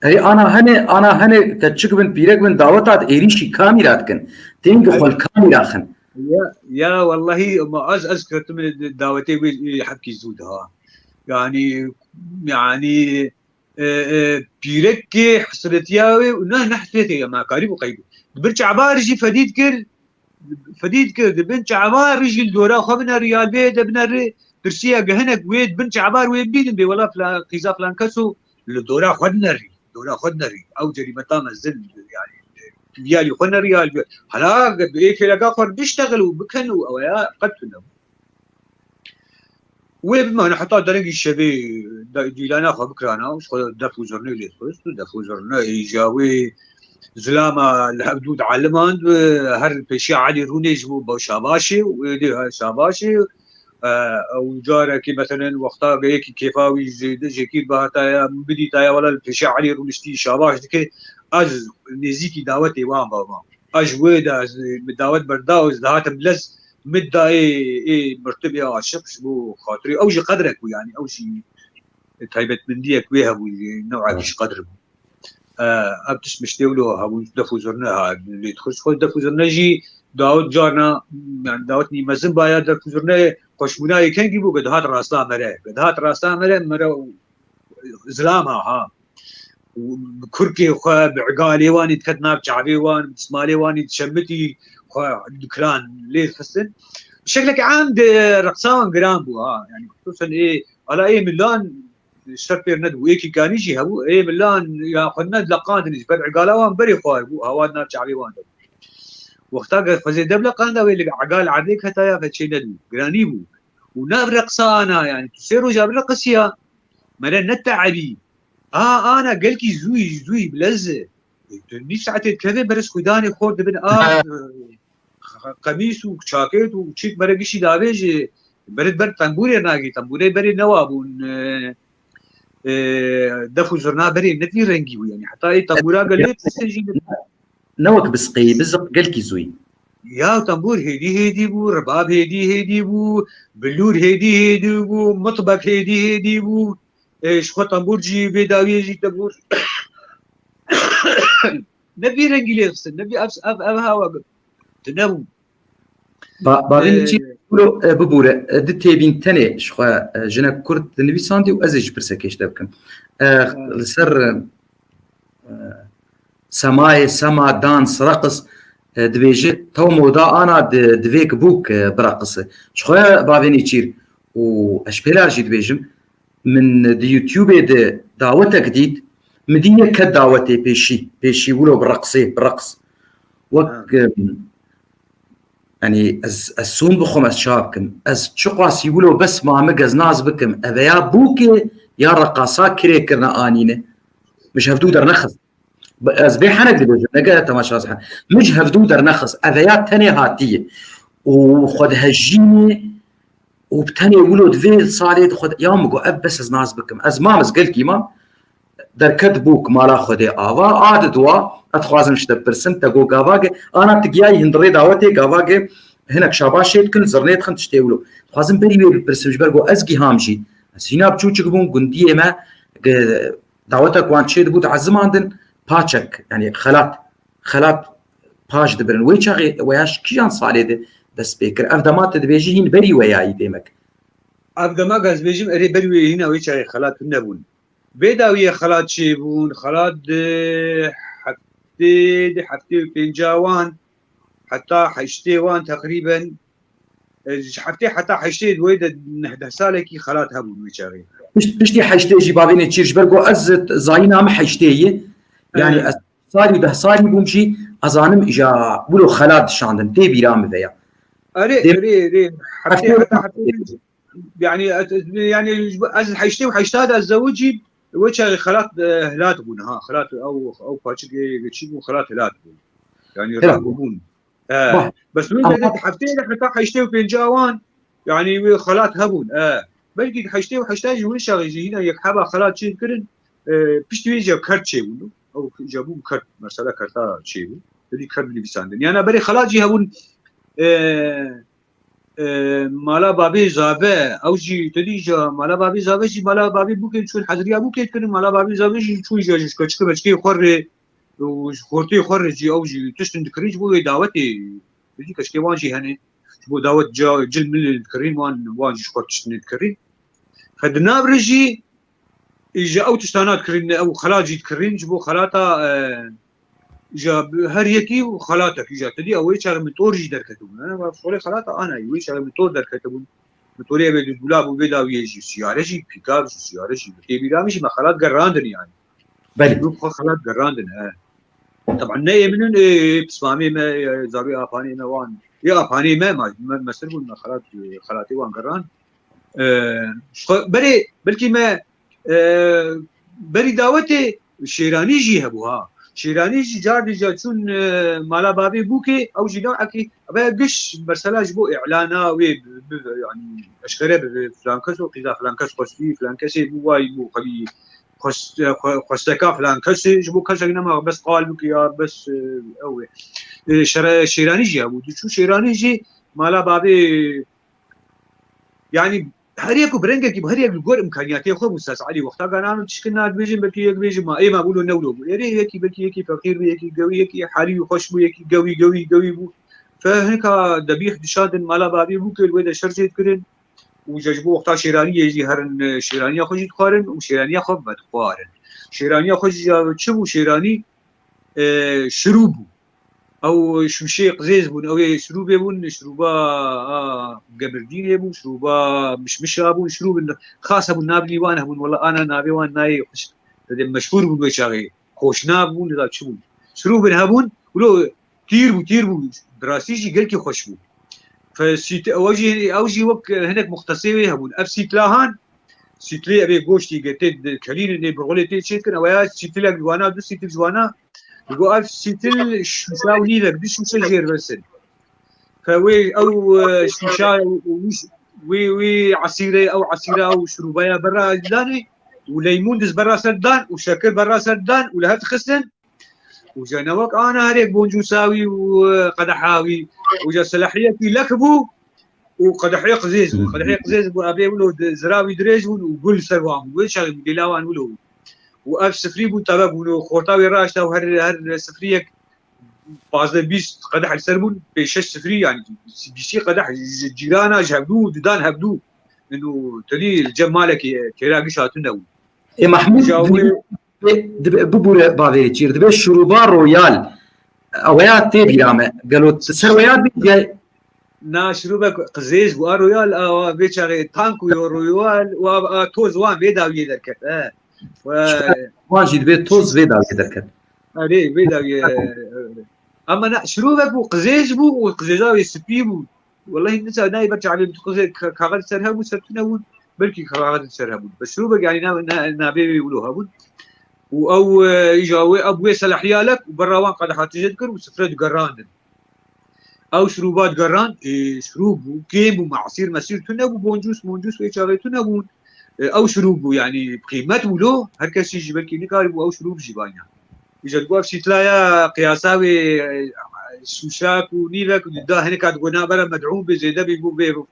Hey, ana hene, ana hene keçik bin, pîrek bin, daweta di êrîşî kamî ra dikin? Têngî xwe li kamî ra xin? Ya, ya, wellahî, ma ez, ez ketime dawetê wê, ê, hepkî zû daha. Yanî, yanî, e, e, pîrekê hesretiya wê û ne, ne hesretê ye, ma karî bû qeybî. Di bin çavar jî fedî dikir, fedî dikir, di bin çavar jî li dora xwe binerî, ya li vê de binerî, tirsiya ge hinek wê di bin çavar wê bînin bê, wela filan, qîza filan kes û li dora xwe dinerî, dora xwe dinerî. Ew cerîmeta mezin, yanî, ya li xwe nerî, ya li vê. Hela ê kêleka xwe biştexil û bikin û ew ya qet tune. Wê bimane heta derengî şevê de-, dîlana xwe bikirana û ji xwe def û zurnê lê dixist û def û zurne îja wê Zilama li hevdû dialiman, e, her pêşiya Elî Rûnê ji bo be-, Şabaşê û êdî her Şabaşê, e, ew carekî meselen wexta yekî kêfa wî ji, ji kîr bihataye, bidîtaye, wela li pêşiya Elî rûniştî Şabaş dike, ez nêzîkî dawetê wan bavam. Ez ji wê de, ez, min dawet berda û ez dihatim lez, min da ê, ê mirtibê aşiq ji bo xatirê ew jî qedrek bû, yanî ew jî taybetmendiyek wê hebû, newekî ji qedr bû. E, ev tişt miştê wilo hebûn, def û zurne ha lê dixist. Xwe def û zurne jî dawet carna, yani dawet nî mezin baya, def û zurne xweşbûna yekengî bû, ke dihat rasta mere. Ke dihat rasta mere, mere û zilam ha, ha. Û bi kurkê xwe, bi egalê wanî diket nav çavê wan, bi dismalê wanî dişemitî xwe dikiran lê dixistin. Bi şekleke am de reqsa wan giran bû ha. Yani xusûsen ê, ala ê milan ser pêr nedibû. Êkî ganî jî hebû. Ê milan ya xwe nedileqandin ji ber egala wan berê xwe bû. Hewa nav çavê wan de bû. Wexta ke xwezê dev leqanda wê li egal erdê keta ya ve çê nedibû. Giranî bû. Û nav reqsa ana yani tu sê roja bi reqisiya. Mere ne teebî. A, ana gelkî zûyî, zûyî bileze. Tu nîv saetê dikeve beriz xwîdanê xor dibin av, e, qemîs û çakêt û çîk mere gişî davêjê, berid ber tembûrê nagî, tembûrê berê newa bûn, e, e, def û zurna berê ne vî rengî bû, yani heta ê tembûra gelê tiştê jî ne. Ne wek bisqeyî, biziq gelkî zûyî. Ya tembûr hêdî hêdî bû, ribab hêdî hêdî bû, bilûr hêdî hêdî bû, mitbek hêdî hêdî bû. E, ji xwe tembûr jî bê dawiyê jî tembûr. Ne vî rengî lê xistin, ne vî ev, ev, ev hawa tune bû. Ba-, bavê Ee, Nêçîr, wilo, e, bibûre, e, di têbîn tenê ji xwe, e, jinek Kurd dinivîsandî û ez ê ji pirsekê ji te bikim. E, Ha. Li ser, e, semayê, sema, dans, reqis, e, dibêje, tew moda ana di, divêk bûk, e, bireqise. Ji xwe bavê Nêçîr û ez ji pêlar jî dibêjim, min di YouTubeê de dawetek dît, min dî yek ket dawetê pêşî, pêşî wilo bi reqsê, bi reqs. Wek, Ha. em, yanî ez, ez sûn bixwim, ez çawa bikim? Ez çiqasî wilo bes mamik ez nas bikim, eveya bûkê ya reqasa kirê kirine anîne. Min ji hevdû dernexist. Bi-, ez bê henek dibêjim, nege temaşa ez he-, min ji hevdû dernexist. Eveya tenê hatiye. Û xwe dihejînê û bi tenê wilo di vê salê di xwe de, ya min got, ev bes ez nas bikim. Ez mam, ez gelkî mam. Derket bûk mala Xwedê ava, a di dua, ez dixwazim ji te bipirsim, te got gavage, ana tu giyayî hindirê dawetê, gavage hinek şabaşê dikin, zirnê dixin, tiştê wilo. Dixwazim berî wê bipirsim, ji ber got ez giham jî. Ez hîna biçûçik bûm, gundiyê me, ge-, dawetek wan çê dibû, diezimandin, paçek, yanî xelat, xelat paç dibirin. Wê çaxê weya ji kîjan salê de dest pê kir? Ev dema tu dibêjî hîn berî weyayî demek. Ev dema ez dibêjim, erê berî wê hîna wê çaxê xelat nebûn. Vê dawiyê xelat çêbûn, xelat di heftê, di heftê û pênca wan, heta heştê wan teqrîben, e, ji heftê heta heştê di wê de neh deh salekî xelat hebûn wê çaxê. Pişt-, piştî heştê jî bavê Nêçîr ji ber ku ez zayîna min heştê ye. Yani Erê. Ez salî û deh salî bûm jî, ez zanim îja wilo xelat dişandin, tê bîra min ve ya. Erê, Dê-, erê, erê. Heftê, heftê heta heftê. Yani, ez, yani, ez heştê û heşta de ez zewicî, wê çaxê xelat, e, hilat bûn, ha, xelat, ew, ew paçik, e, çi bûn, xelat hilat bûn. Yani, Hilat bûn. Bûn. E, Bah. Bes min Ama de heftê de heta heştê û pênca wan, yani, wê xelat hebûn, e. Belkî heştê û heşta jî wê çaxê jî hîna yek heba xelat çê dikirin, e, piştî wê jî kert çê bûn. Ew jî bûn kert, mesela kerta çê bûn. Belkî kert binivîsandin. Yani, berê xelat jî hebûn, e, e, mala babê Zave, ew jî, tu dî jî, mala babê Zave jî, mala babê bûkê çûn heziriya bûkê dikirin, mala babê Zave jî çûn jî, ji keçikê meçikê xwe rê û ji xortê xwe rê jî, ew jî tiştin dikirin, ji bo wê dawetê, tu dî keçikê wan jî hene, ji bo dawet ca, cil mil dikirin, wan, wan jî ji xwe tiştin dikirin. Xwe di nav re jî, Îja ew tiştana dikirin, ew xelat jî dikirin, ji bo xelata, e, îja bi-, her yekî û xelatek îja tedî ew ê çaxê motor jî derketibûn. He, va şolê xelata ana yî, wê çaxê motor derketibûn. Motorê ev ê di dulab û vê dawiyê jî siyare jî, pîkab jî, siyare jî. Tê bîra min jî me xelat gerandin yani. Belê. Min xwe xelat gerandin, he. Teban ne ê min in, ê, ê pismamê me, ê, zarû ê apanê me wan. Ê apanê me, ma, me, mesir bûn, me xelat, xelatê wan gerand. E, xwe-, berê, belkî me, e, berî dawetê şêranî jî hebû ha. Şêranî jî car dî ca çûn, e, mala bavê bûkê, ew jî newekî, ve giş mesela ji bo îlana wê bi, bi, yanî eşkere bi, bi filan kes û qîza filan kes xwestî, filan kesê bû, wayî bû, xwedî xwest-, xwe-, xwesteka filan kesê, ji bo kesek nema bes qal bike ya bes, e, ew ê. E, şere-, şêranî jî hebû. Diçû şêranî jî mala bavê, yanî her yek û bi rengekî, her yek li gor imkaniyatê xwe bû. Sas Elî wexta ganan û tişkin na dibêjin, belkî yek bêjin ma ê ma bûlo newlo bû. Erê yekî belkî yekî feqîr bû, yekî gewî, yekî halî wî xweş bû, yekî gewî, gewî, gewî bû. Fe hinka debîx dişandin mala bavê bû ke li wê de şer jê dikirin. Û ji bo wexta şêraniyê jî herin, e, şêraniya xwe jî dixwarin û şêraniya xwe vedixwarin. Şêraniya xwe jî ya çi bû? Şêranî, e, şirû bû. Ew şûşeyê qizêz bûn, ew ê şirûbê bûn, şirûba, a, gemirdînê bû, şirûba mişmişa bûn, şirûbin xas hebûn, navnî wan hebûn, wela ana navê wan nayê xweş, dede meşhûr bûn wê çaxê. Xoşnav bûn, nida çi bûn. Şirûbin hebûn, wilo tîr bû, tîr bû. Bi rastî jî gelkî xweş bû. Fe sît-, ew jî, ew jî wek hinek muxtesê wê hebûn. Ev sîtlahan, sîtlê ev ê goştî ge tê dikelînin, ê birxulê tê çêdikin, ew ya sîtilek ji wana, du sîtil ji wana, digo ev sîtil şûşa û nîvek, du şûşe jêr vesin. Fe wê ew, e, şûşa û wî, wî, wî esîrê, ew esîra û şirûbaya berra danê û leymûn diz berra ser dan û şekir berra ser dan û li hev dixistin. Û ja ne wek ana herêk boncûsa wî û, e, qedeha wî. Û ja selahiyekî lek bû û qedehê qizêz bû. Qedehê qizêz bû, evê wilo di-, zira wî dirêj bûn û gul ser wan bû. Wê çaxê modela wan wilo bû. Û ev sifrî bûn, tebe bûn û xorta wê raşta û her, her sifriyek pazdeh bîst qedeh li ser bûn, pênc şeş sifrî, yanî bîstî qedeh ji cîrana, ji hevdû didan hevdû. Û tenî li cem malekî têra giş hatine bûn. Ê Mahmûd, Ca wê dibê, dibê, bibûre bavê çîr, dibê şuruba royal. Ew ya tê bîra me. Gelo tu ser we ya bî, ya Na, şirûbek qizêj bû, a royal, a, a, vê çaxê tank û yo royal, û a, a, toz wan vê dawiyê derket, e. We Wan jî dibê toz vê dawiyê derket. Erê, vê dawiyê, e, ama na, şirûbek bû, qizêj bû û qizêja wê spî bû. Wellahî nisa nayê ber çavê min, qizê ka-, kaxez ser hebû, ser tune bûn, belkî kaxez ser hebûn. Bes şirûbek, yanî na, na, navê wê wilo hebûn. Û ew, e, îja wê, ew wê selahiyalek û berra wan qedeha tije dikir û sifre digerandin. Ew şirûba digeran, ê, şirûb bû, kêm bû, mesîr, mesîr tune bû, boncûs, moncûs wê çaxê tune bûn. Ê, ew şirûb bû, yanî qîmet bû lo, her kesî jî belkî nikarîbû ew şirûb jî banya. Îja digot ev şîtlaya qiyasa wê, e, şûşak û nîvek û da hinek hat got nabere med'ûn bê, zêde bî bû bê.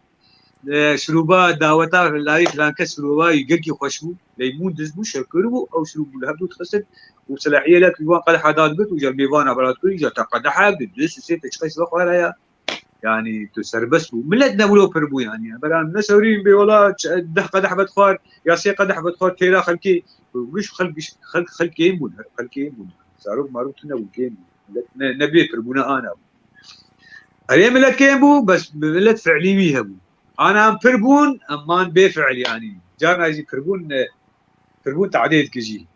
E, şirûba daweta layî filan kes şirûba gelkî xweş bû. Leymûn diz bû, şekir bû, ew şirûb bû li hevdû dixistin û selahiyê lek wan qedeha dagirtin û ja mêvana bera dikir, îja te qedehek di du sisê te çiqas vexwara ya. Yanî tu serbest bû. Millet ne wilo pir bû yanî. Beran ne sewrîn bê wela ç-, deh qedeh vedixwar ya sê qedeh vedixwar têra xelkê, giş xelk, giş xelk, xelk kêm bûn, xelk kêm bûn. Zarok marok tune bûn, kêm bûn. Millet ne, ne bê pirbûna ana bû. Erê millet kêm bû, bes millet fiilî wî hebû. Ana em pir bûn, em man bê fiil yanî. Carna jî pirbûn, e, pirbûn tadê dikir jî.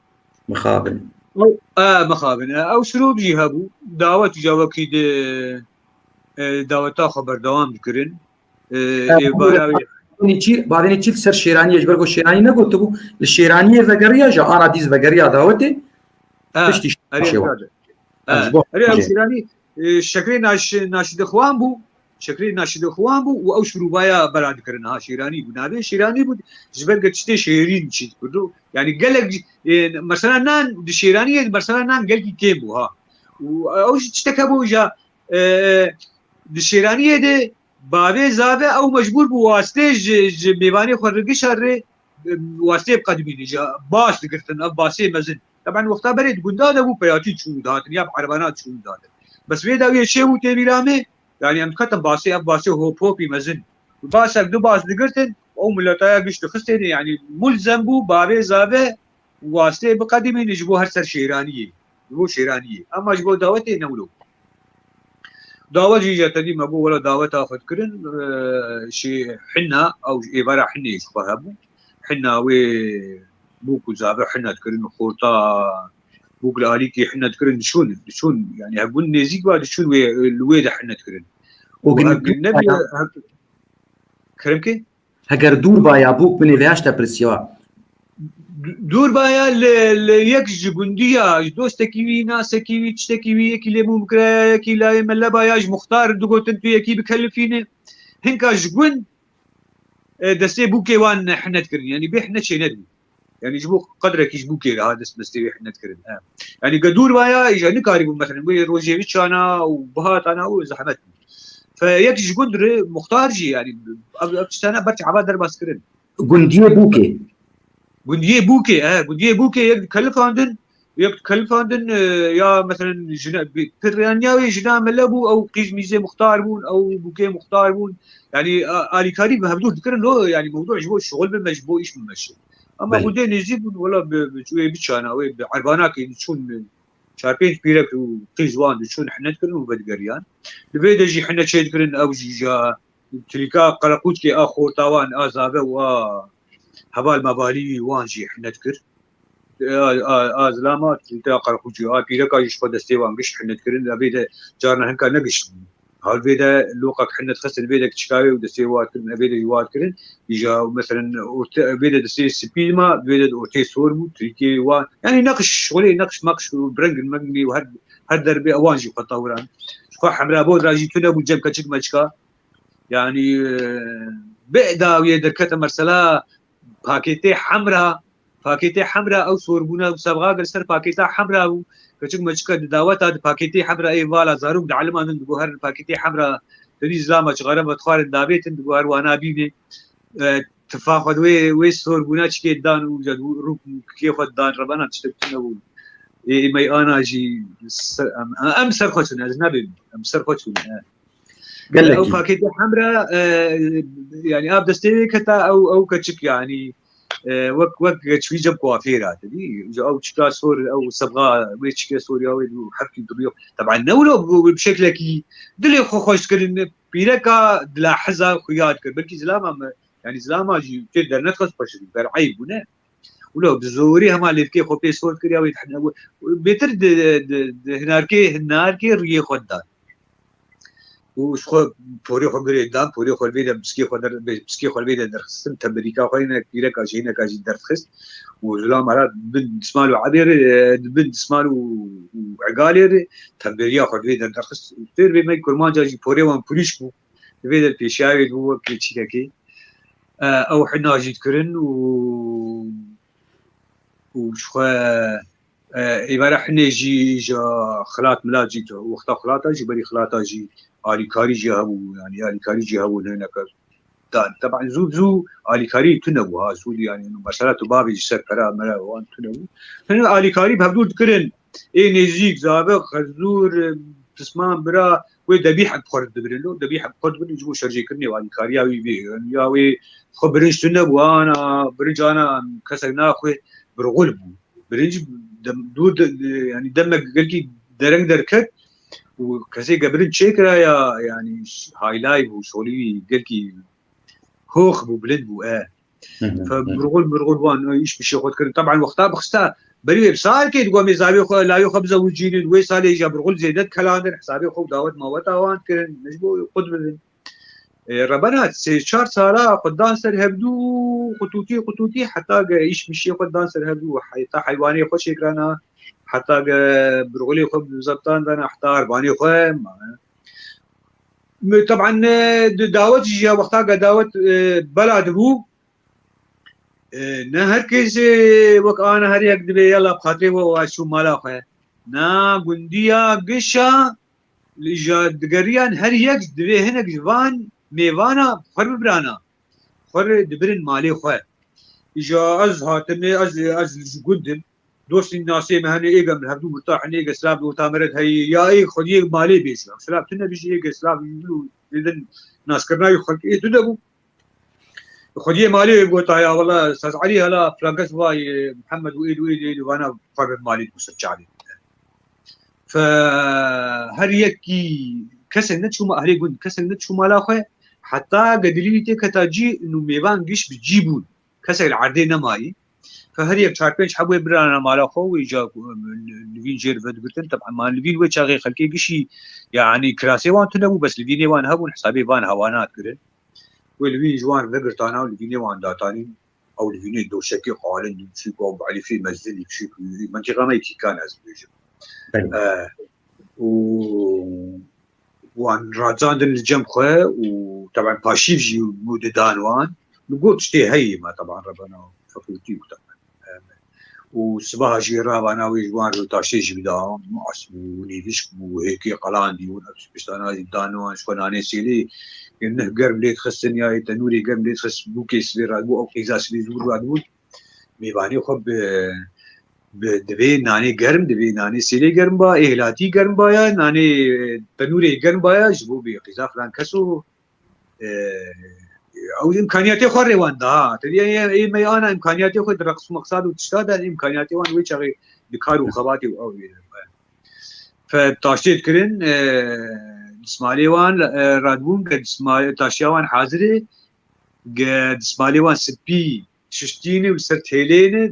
Mixabin. Ew, e, mixabin. E, ew şirûb jî hebû. Dawet û cawekî di, e, daweta xwe berdewam dikirin. E, Ha, ê bû bara re-, wê. Bavênê çî, bavênê çî li ser şêraniyê, ji ber ku şêranî negotibû, li şêraniyê vegeriya, ji ana dîz vegeriya dawetê, Ha, piştî erê şêwa. Mixabin. Ha, ji bo Erê ew şêranî, e, şekrê naş-, naşidixwan bû. Şekrê naşidixwan bû û ew şirûbaya bera dikirin. Ha, şêranî bû. Navê şêranî bû. Ji ber tiştê şêrîn çî dikirdû. Yanî gelek, e, mesela nan di şêraniyê, mesela nan gelkî kêm bû ha. Û ew jî tiştek hebû ja, e, di şêraniyê de bavê zave ew mecbûr bû wastê ji, ji mêvanê xwe re gişa rê, e, wastê biqedimîne. Ji bas digirtin, ev basê mezin. Teben wexta berê di gunda de bû, peyatî çû dihatin ya bi erebana çû dihatin. Bes vê dawiyê çê bû tê bîra me, yanî em diketin basê, ev basê hop hopî mezin. Basek du bas digirtin, ew milletaya giş dixistêne, yanî mulzem bû, bavê zave wastê biqedimîne ji bo her ser şêraniyê. Ji bo şêraniyê. Ama ji bo dawetê ne wilo. Dawet jî ja tedî me got, wela daweta xwe dikirin, e, şê hinna, ew êvara hinnê ji xwe hebû. Hinna wê bûk û zave hinna dikirin, xorta bûk li alîkî hinna dikirin, diçûn, diçûn, yanî hevbûn nêzîk ba diçûn wê, li wê de hinna dikirin. Û Û gin-, hev nebî, hev-, kerem ke? Heger dûr ba ya bûk binê vêya ji te pirsiya. Dûr baya li, li yek ji gundiya, ji dostekî wî, nasekî wî, tiştekî wî, yekî lê mûm kiraya, yekî layê me lebaya, ji muxtar digotin tu yekî bikelifîne. Hinka ji gund, e, destê bûkê wan hinet kirin. Yanî bê hinet çê nedibû. Yanî ji bo qedrekî ji bûkê re ha dest destê wê hinet kirin. He. Yanî ge dûr baya, îja nikarîbû, meselen, wê rojê biçana û bihatana û zehmet bû. Fe yek ji gund re muxtar jî, yanî ev, ev tiştana ber çava derbas kirin. Gundiyê bûkê. Gundiyê bûkê, e, gundiyê bûkê yek dikelifandin, yek dikelifandin, e, ya meselen jina, bi-, piraniya wê jina mele bû, ew qîz mîzê muxtar bûn, ew bûkê muxtar bûn. Yanî, a-, alîkarî bi hevdûr dikirin, lo, yanî mewdû ji bo şixul bimeşe, ji bo îş bimeşe. Ama Belê. Gundê nêzîk bûn, wela bi, bi, wê biçana, wê bi erbanakê diçûn, çar pênc pîrek û qîz wan diçûn hinet kirin û vedigeriyan. Li vê de jî hinet çê dikirin, ew jî ja tilîka qereqûçkê a xorta wan, a zave û a heval mevalî wan jî hinet kir. A, a, a zilama tilîka qereqûçkê, a pîreka jî ji xwe destê wan gişt hinet kirin. Ev vê de carna hinka negişt bû. Hal vê de loqek hinet xistin vê de kiçika wê û destê war kirin, ev vê de jî war kirin. Îja, meselen, orte, vê de destê spî ma, vê de ortê sor bû, tilîkê wan. Yanî neqş, şolê neqş, meqş û birengin mengin û her, her derbê ewan jî xwe tawiran. Ji xwe hemra bo ra jî tune bû cem keçik meçika. Yanî, e, bê dawiyê derkete mersela pakêtê hemra, pakêtê hemra ew sorbûna û sebxa gel ser pakêta hemra bû. Keçik meçika di daweta di pakêtê hemra ê vala zarok di elimandin digoherin pakêtê hemra tenî zilama çixare me dixwarin davêtin digoher wana bînê. E, tifa xwe di wê, wê sorbûna çikê dan û ja rûk kê xwe dan rebana tiştek tune bû. Ê, ê mey ana jî ser, em, em ser xwe çûne, ez nebêm, em ser xwe çûne, e. Gelekî. Ew pakêtê hemra, e, yanî av destê wê keta ew, ew keçik yanî, e, wek, wek çivî cem kuafêra, te dî? Ji ew çika sor, ew sebxa wê çike sor ya wê û hefkî diriyo. Teban ne wilo bi, bi şeklekî dilê xwe xweş dikirin, pîreka dilahiza xuya dikir. Belkî zilama me, yanî zilama jî tê dernexist xweş dibî, ber eyb bûne. Wilo bi zorî hema lêvkê xwe pê sor kiriya wê dihne. Bêtir di, di, di hinarkê, hinarkê rûyê xwe didan. Û ji xwe porê xwe girê dan, porê xwe vê de piskê xwe der, piskê xwe vê de derxistin, temberîka xwe yine pîreka jî hineka jî derdixist. Û zilam ara bin dismal û ebê re, e, bin dismal û, û egalê re, temberiya xwe vê de derxist. Têr vê me kurmanca jî porê wan purîş bû. Vê de pêşiya wê bû wek çîrekê. E, ew hina jî dikirin û, û ji xwe, e, êvara hinê jî ji xilat milat jî, wexta xilata jî, berî xilata jî alîkarî jî hebû, yanî alîkarî jî hebû hineke dan. Teban zû zû alîkarî tune bû ha, zû yanî mesela tu bavê ji ser pera mera wan tune bû. Hin alîkarî bi hevdûr dikirin. Ê nêzîk, zave, xezûr, pisman, bira, wê debîh bi xwe dibirin. Lo, debîh bi xwe dibirin ji bo şerjêkirinê û alîkariya wî vê. Ya wê xwe birinc tune bû, ana, birinc ana kesek naxwe, birxul bû. Birinc dem, dûr de, de, yanî demek gelkî dereng derket û kesê ge birinc çêkira ya, yanî haylay bû, şolî wî gelkî hox bû, bilind bû, e. Fe mirxul, mirxul wan, e, îş bi şê xwe dikirin. Teban wexta bixista, berî wê bi salkê digo em ê zavê xwe, layê xwe bizewicînin, wê salê jî mirxul zêde dikelandin, hesabê xwe û dawet maweta wan dikirin, ne ji bo qut bibin. E, rebena sê çar sala xwe dan ser hevdû, qutûtî, qutûtî, heta ge îş mişê xwe dan ser hevdû, heta heywanê xwe çêkirana, heta ge birxulê xwe bi zeptan dana, heta arbanê xwe, ma. Teban, e, di dawet jî ya wexta ge dawet, e, bela dibû, e, ne her kes, e, wek ana her yek dibê yala bi xatirê we û ez çûm mala xwe. Na gundiya gişa li ja digeriyan her yek divê hinek ji van mêvana xwe bibirana. Xwe dibirin malê xwe. Îja ez hatime, ez, ez ji gund im. Dostên nasê me hene, êge min hevdû mirtahin, êge silav bi orta me re heye, ya ê xwediyê malê bêjî. Silav tune bijî, êge silav zêde naskirina wî xelkê tune bû. Xwediyê malê wê gota ya, wela Saz Elî hela filan kes vay, e, Mihemed û êd û êd û êd û vana xwe bi malê bû ser çavê. Fe her yekî kesek neçû ma-, ehlê gund kesek neçû mala xwe, heta gedilî wî tê keta cî, nû mêvan giş bi cî bûn. Kesek li erdê nemayî. Fe her yek çar pênc hebûyê birana mala xwe û îca, e, livîn jêr vedigirtin. Teban ma livîn wê çaxê xelkê gişî, yanî kirasê wan tune bû, bes livînê wan hebûn, hesabê van hewana dikirin. Wê livîn ji wan vegirtana û livînê wan datanîn. Ew li vînê doşekê qalin, li biçûk, ew bi elîfê mezin, li biçûk, mentiqa me yekî kan ez dibêjim. Belê. E, û wan racandin li cem xwe û teben paşîv jî bû didan wan. Li got tiştê heyî me teben rebena fakultî û teben. Em, û sibaha jî wê rabana wê ji wan rûtaştê jî bida. Mas bû, nîvişk bû, hêkê qelandî û ev piştana jî dan wan ji xwe nanê sêlê. Yê neh germ lê dixistin ya yê tenûrê germ lê dixist bûkê sibê re bû ew qîza sibê zû radibûn. Mêvanê xwe bi, bi divê nanê germ, divê nanê sêlê germ ba, ê hilatî germ ba ya, nanê tenûrê germ ba ya, ji bo bê qîza filan keso, e, ew îmkaniyatê xwe rê wan da. Tevî ê, ê me ana îmkaniyatê xwe di reqs û meqsad û tişta de îmkaniyatê wan wê çaxê di kar û xebatê û ew ê. Fe taştê dikirin, e, dismalê wan, e, radibûn, ge disma-, taştiya wan hazirê, ge dismalê wan spî şiştî ne û li ser têlê ne,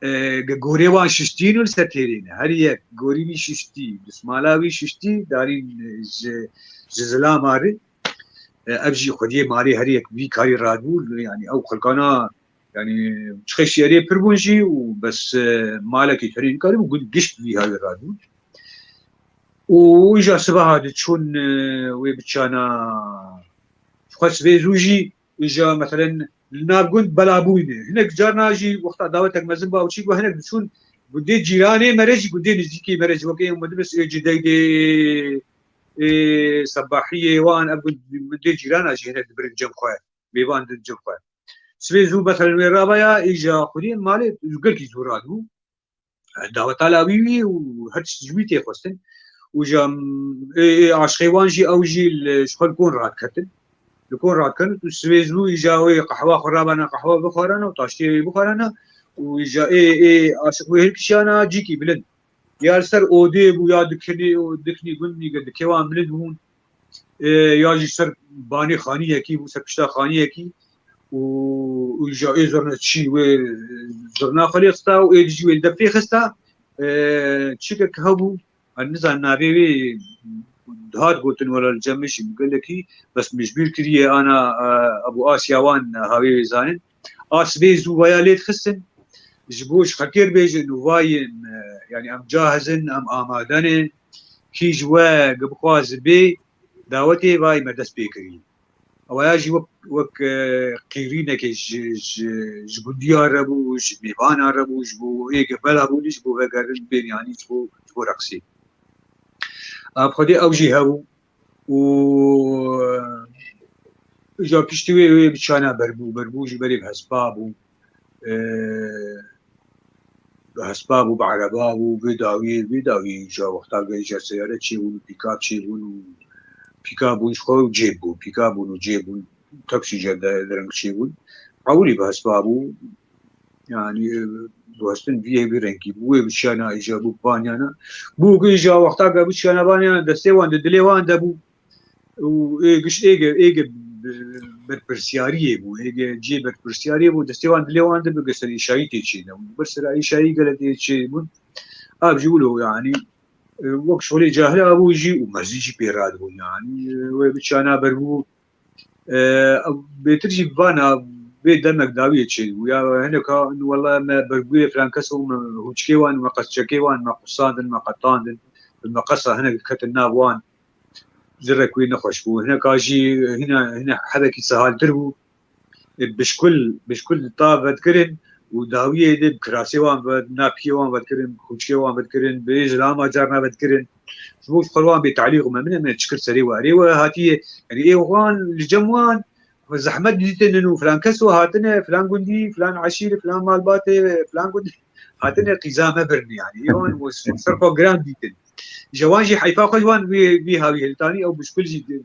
e, e, ge gorê wan şiştî ne û li ser têlê ne. Her yek gorî wî şiştî, dismala wî şiştî, darîn, e, ji, ji zilama re. E, ev jî xwediyê malê her yek vî karî radibû, yanî ew xelkana, yanî çi xeşî erê pir bûn jî û bes, e, malekî terî nikarîbû, gund gişt vî hawî radibû. Û îja sibaha diçûn, e, wê biçana xwe sibê zû jî, îja meselen li nav gund bela bûyne. Hinek carna jî wexta dawetek mezin ba û çî ku hinek diçûn gundê cîranê mere jî, gundê nêzîkî mere jî, wekî em dibis ê Cideydê, ê Sebahiyê wan, ev gund-, gundê cîrana jî hinek dibirin cem xwe, mêvan din cem xwe. Sibê zû meselen wê rabaya, îja xwedî malê gelkî zû radibû. Daweta lawî wî û her tişt ji wî tê xwestin. Û ja, ê, ê, aşxê wan jî, ew jî li, ji xwe li kon radiketin. Li kon radiketin û sibê zû îja wê qehwa xwe rabana, qehwa bixwarana û taştiyê wê bixwarana û îja ê, ê, aşiq wê hilkişiyana cîkî bilind. Ya li ser odê bû ya dikinî, dikinî gund nîge dikê wan bilind bûn. E, ya jî ser banê xaniyekî bû, ser pişta xaniyekî û, û ja ê zirne çî wê zirna xwe lê xista û ê dijî wê li depê xista. E, çikek hebû, ez nizanim navê wê dihat gotin wela li cem min jî gelekî, bes min ji bîr kiriye ana, e, Ebû Asya wan, e, hawê wê zanin. Asbê zû vaya lê dixistin. Ji bo ji xelkê re bêjin û vayên, e, yanî em cahiz in, em amade ne. Kî ji we ge bixwaze bê dawetê vayê me dest pê kirî. Ewaya jî wek, wek, e, qîrînekê ji, ji, ji gundiya re bû, ji mêvana re bû, ji bo ê ge bela bûnî, ji bo vegerin bên yanî ji bo, ji bo reqsê. Em xwedê ew jî hebû. Û, e, îja piştî wê, wê biçana berbû, berbû jî berê bi hespa bû. E, bi hespa bû, bi ereba bû, vê dawiyê, vê dawiyê îja wexta ge îja seyare çêbûn û pîkap çêbûn û pîkap bûn ji xwe û cêb bûn, pîkap bûn û cêb bûn, taksî îja de, dereng çêbûn. Ewilî bi hespa bû. Yanî, e, diwestin vî yê vî rengî bû. Wê biçiyana îja bû banyana. Bû ku îja wexta ke biçiyana banyana destê wan di dilê wan de bû. Û ê giş ê ge, ê ge berpirsiyariyê bû. Ê ge cê berpirsiyariyê bû. Destê wan dilê wan de bû, ge ser îşayî tê çêne. Ber ser îşayî gele tê çêbûn. Ev jî wilo yanî, e, wek şolê cahil abû jî û mezin jî pê radibûn yanî. E, wê biçiyana berbû. E, bêtir jî vana vê demek dawiyê çêbû. Ya hinek ha, wela me bergûyê filan kes û me hûçkê wan, me qesçekê wan, me qusandin, me qetandin. Bi meqesa hinek diketin nav wan. Zirek wî nexweş bû. Hinek ha jî hine, hine hebekî sehaltir bû. E, bişkul, bişkul di ta vedikirin û dawiyê de bi kirasê wan ve, napiyê wan vedikirin, bi hûçkê wan vedikirin, bi zilama carna vedikirin. Ji bo xwe wan bê talîq me, min, min çikir serê we. Erê we hatiye, yanî ê wan li cem wan zehmet dîtinin û filan kes û hatine, filan gundî, filan eşîr, filan malbatê, filan gundî hatine qîza me birin yanî. Ê wan ser xwe giran dîtin. Ji wan jî heyfa xwe ji wan vî, vî hawî hiltanî ew bişkul jî di-,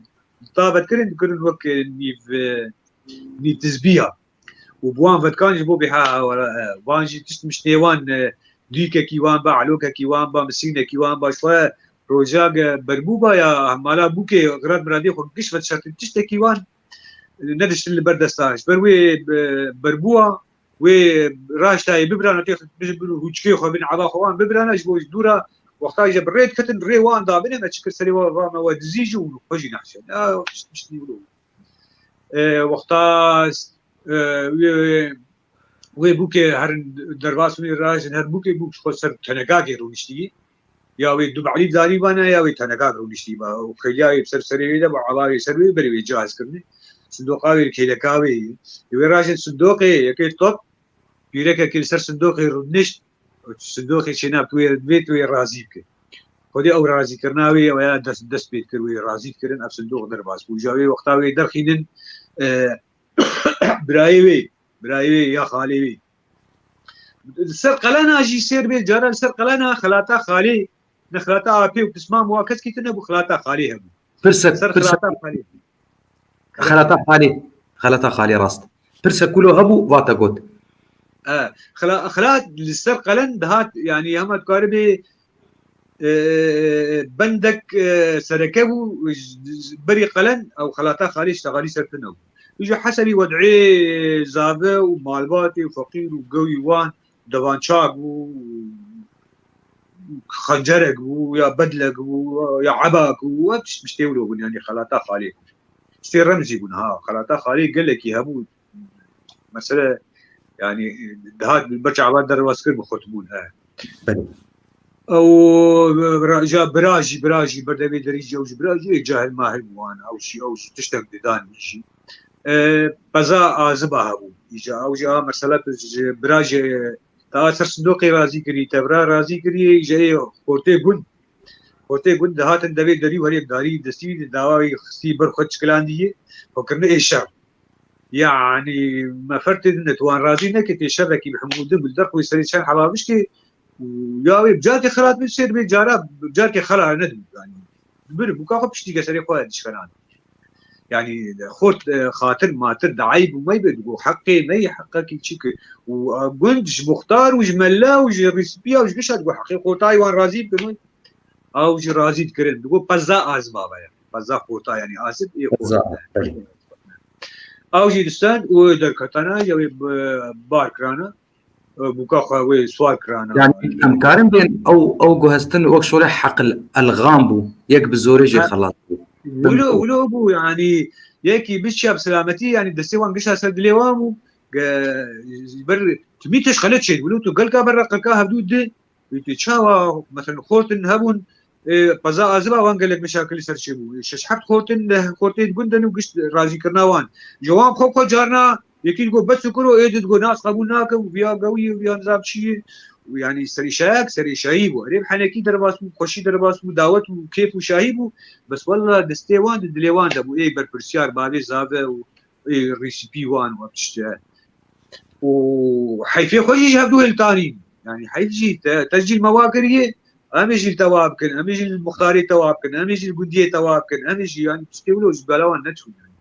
davet kirin, dikirin wek, e, nîv, e, nîv tizbiya. Û bi wan vedikan ji bo bê ha, ha, e, wan jî tişt miştê wan, e, dûykekî wan ba, elokekî wan ba, misînekî wan ba, ji xwe roja ge berbû ba ya hemala bûkê, xirad miradê xwe giş vedişartin tiştekî wan, e, nediştin li ber desta. Ji ber wê, e, berbûa, wê raştayê bibirana tê bin hûçkê xwe, bin eva xwe wan bibirana, ji bo ji dûra wexta jî bi rê diketin, rê wan dabine me çikir serê we va me we dizî jî û xwe jî nehşe. Ya, pişt, piştî wilo. E, wexta, e, wê, wê bûkê herin derbas wê rajin her bûkê bûk ji xwe ser tenekakê rûniştî. Ya wê dubalî darî bana ya wê tenekak rûniştî ba. Û xêliya wê ser serê wê de ba, ala wê ser wê berê wê cihaz kirine. Sindoqa wê kêleka wê yî. Wê rajin sindoqê yekê top, pîrekekê li ser sindoqê rûnişt. Sindoqê çêna tu wê, divê tu wê razî bike. Xwedê ew razîkirina wê, ew ya dest, dest pê dikir wê razî dikirin, ev sindoq derbas bû. Îja wê wexta wê derxînin, e, birayê wê, birayê wê ya xalê wê. Li ser qelena jî sêr bê, cara li ser qelena xelata xalê, ne xelata apê û pismam wa kes kî tune bû, xelata xalê hebû. Pirsek, Ser pirsek, xelata xalê. Xelata xalê, xelata xalê rast. Pirsek kulo hebû, va te got. E, xela-, xelat li ser qelen dihat, yanî hema dikaribê, e, bendek, e, sereke bû, j-, j-, berî qelen ew xelata xalê ji texalî ser tune bû. Ji hesebî wed'ê zave û malbatê û feqîr û gewî wan devançak bû, xencerek bû, ya bedlek bû, ya ebak bû, ev tişt, tiştê wilo bûn, yanî xelata xalê. Tiştê remzî bûn, ha, xelata xalê gelekî hebû. Mesele, yanî, dihat ber çavan derbas kir, bi xurt bûn, he. Belê. Ew, bira-, ja bira jî, bira jî, berdevê derî jî, ew jî bira jî, ê cahil mahil bû wan, ew jî, ew jî tiştek didan jî. E, peza aziba hebû. Îja, ew jî a mesela tu ji bira jî, ta ser sindoqê razî kirî, te bira razî kirî, ji ê xortê gund. Xortê gund dihatin devê derî û herê darî destî, dawa wî xistî ber xwe çikilandî yê, xwe kirine ê şer. Yanî, me fer tê din, tu wan razî neke, tê şerekî bi hemû din, bi derxwê serê çend heba bişkê, û ya wê bi carkê xelat bin sêr bê, cara bi carkê xela nedin, yanî, dibir, bûka xwe piştî ke serê xwe dişkenan. Yanî, xort, e, xatir, matir, di eyb û meyb e, digo, heqê me yê, heqekî çi ki? Û, e, gund ji muxtar û ji mela û ji rîspiya û ji gişa digo, heqê xortayê wan razî bikin, wê. Ew jî razî dikirin, digo, peza aziba ve ye. Peza xorta, yanî azib ê xorta. Peza, belê. Ew jî distend û derketana, ya wê bi-, bar kirana, e, bûka xwe wê swar kirana. Yani em karin bên ew, ew guhestin wek şolê heqil elxam bû, yek bi zorê jê Ha. xelas bû. Wilo, wilo bû, yanî yekî biçiya bi selametî, yanî destê wan gişa ser dilê wan bû, ge-, ji ber timî tişt xelet çêdibû, wilo tu gelka ber reqeka hevdû di, wî tu çawa, mesela xortin hebûn, e, peza aziba wan gelek meşakilî ser çêbû. Şeş heft xortin, deh xortê di gund de ne û gişt razîkirina wan. Ji wan xwe xwe carna, yekî digot, "Bes û kuro", ê di digot, "Nas qebûl nakim, viya gewî, viya nizam çi ye." Û yanî serî şayek, serî şahî bû. Erê bi henekî derbas bû, xweşî derbas bû, dawet û kêf û şahî bû. Bes wella destê wan di dilê wan de bû. Ê berpirsiyar, bavê zave û ê rîsipî wan û ev tişt e. Û heyfê xwe jî ji hevdû hêl tanîn. Yanî heyf jî te, te jî li me wa kiriye, em ê jî li te wa bikin, em ê jî li muxtarê te wa bikin, em ê jî li gundiyê te wa bikin, em ê jî, yanî tiştê wilo ji bela wan neçûn. Yanî.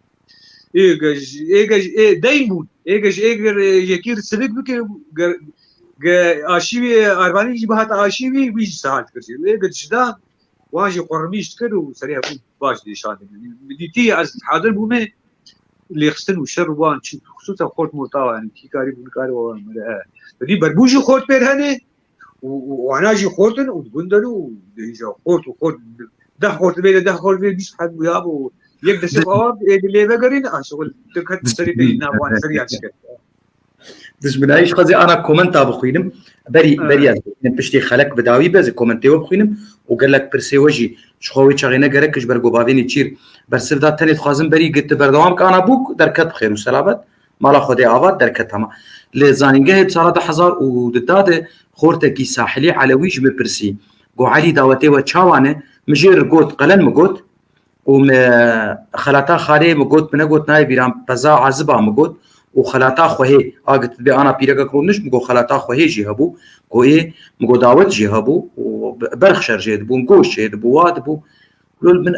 Ê ge ji, ê ge ji, ê deyn bûn. Ê ge ji, ê ge yekî sivik bike, ge, ge aşîvê Arvanî jî bihata aşîvî, wî jî sehal dikir. Ê ge ji dan, wan jî qurmîş dikir û serê hevdû baş dîşandin. Yanî, bi dîtî ez hadir bûme, lêxistin û şer û wan çi, xisûsen xort morta, yanî kî karî bû, nikarî wan mere, e. Dî berbû jî xort pêr hene û, û wana jî xort in û di gund de û dê îja xort û xort, deh xort bê de, deh xort bê, bîst heb û ya bû. Yek destê xwe awa, ê di lê vegerîn, a şixul, tu ket serê te jî nav wan, serî ya çiket. Dijminayî, ji xwe zê ana komenta bixwînim. Berî, Evet. berî ez bixwînim, piştî xelek bi dawî be, ez ê komentê we bixwînim û gelek pirsê we jî ji xwe wê çaxê ne gerek ji ber ku bavênê çîr bersiv da, tenê dixwazim berî git berdewam ke ana bûk derket bi xêr û selamet, mala Xwedê ava derket hema. Li zanîngehê di sala du hezar û du de xortekî sahilî elewî ji min pirsî, got, "Elî, dawetê we çawa ne?" Min jê re got, qelen min got, û me xelata xalê min got, min negot nayê bîran, peza aziba min got, û xelata xwehê, a git bê ana pîrekek rûniş, min got xelata xwehê jî hebû, got ê, min got dawet jî hebû, û berx şer jê dibûn, goşt jê dibû, wa dibû. Lol min,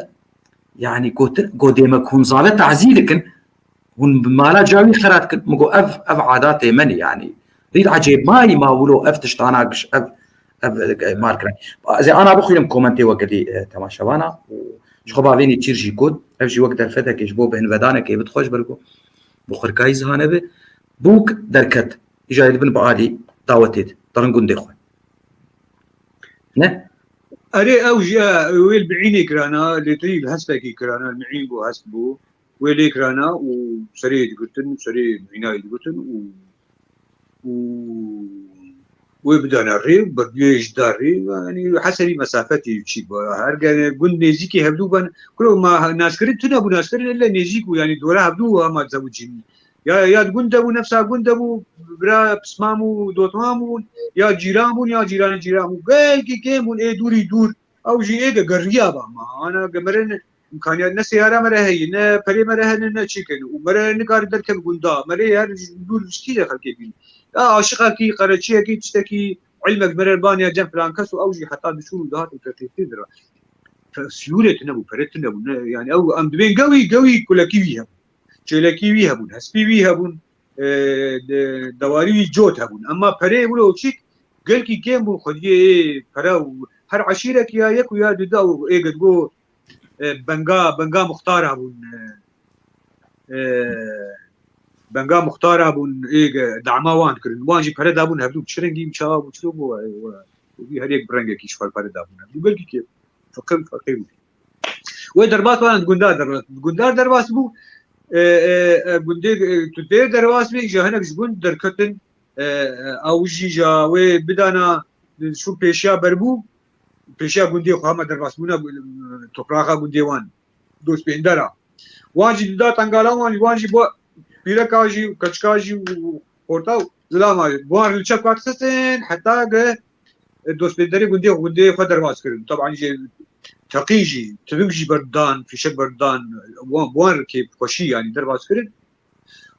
yanî gotin, got dê me ku hûn zave tazî dikin, hûn bi mala cawî xerat kin, min got ev, ev adatê me ne, yanî. Rîd ecêb mayî ma wilo ev tiştana giş, ev, ev, e, mal kirin. Ez ê ana bixwînim komentê we gelî, e, temaşevana û ji xwe bavênê çîr jî got, ev jî wek derfetekê ji bo bihinvedanekê bidixwe ji ber ku bi xurkayî zihane be. Bûk derket, îja dibin bi alî dawetê de, derin gundê xwe. Ne? Erê ew jî, e, wê li bi'înê kirana, lêtirî li hespekî kirana, li mi'în bû, hesp bû. wê lê kirana û serê digirtin û serê mînayê digirtin û û wê bidana rê û berdiyê ji da rê, yanî heserî mesafetê çî ba. Her gene gund nêzîkî hevdû ben, kuro ma naskirin tune bû, naskirin elle nêzîk bû, yanî dora hevdû hema zewicîn. Ya, ya di gund de bû, nefsa gund de bû, bira pismam û dotmam bûn, ya cîran bûn, ya cîranê cîran bûn. Gelkî kêm bûn, ê dûrî dûr. Ew jî ê de geriya ba ma. Ana gemerin imkaniyat ne seyara me re heye, ne perê me re hene, ne çi kin. Û me re nikarin derkevin gunda. Me rê her dûr ji kî de xelkê bîn. Ya aşiqekî, qereçiyekî, tiştekî, ilmek me re baniya cem filan kes û ew jî heta diçûn û dihatin feqîrtir dira. Fe-, siyûrê tune bû, pere tune bû. Ne, yani ew em dibên gewî, gewî kulekî wî hebû. Çêlekî wî hebûn, hespî wî hebûn, e, de-, dewarî wî cot hebûn. Emma perê wilo çîk gelkî kêm bûn, xwediyê ê pere û her eşîrekî ya yek û ya du da û ê ged go, e, benga, benga muxtar hebûn, e, e, benga muxtar hebûn, ê ge-, dama wan dikirin. Wan jî pere dabûn hevdû, çi rengî çawa bû, çi bû, e, e, her yek bi rengekî ji xwe pere dabûn hevdû. Gelkî kêm. Feqir, feqir bû. Wê derbas wan di gundar derbas. Di gundar derbas bû. E, e, e, gundê, e, tu dêr derbas bî, ji hinek ji gund derketin, e, e, ew jî ja wê bidana, şû pêşiya berbû, pêşiya gundê xwe hema derbas bûna, e, topraxa gundê wan, dostbêndera. Wan jî dida tengala wan, wan jî bo pîreka jî, keçika jî û xorta û zilama jî. Wan li çepka dixistin, heta ge e, dostbênderê gundê, gundê xwe derbas kirin. Taban jî teqî jî, tibik jî berdan, fîşek berdan, wan, wan kêfxweşî, yanî derbas kirin.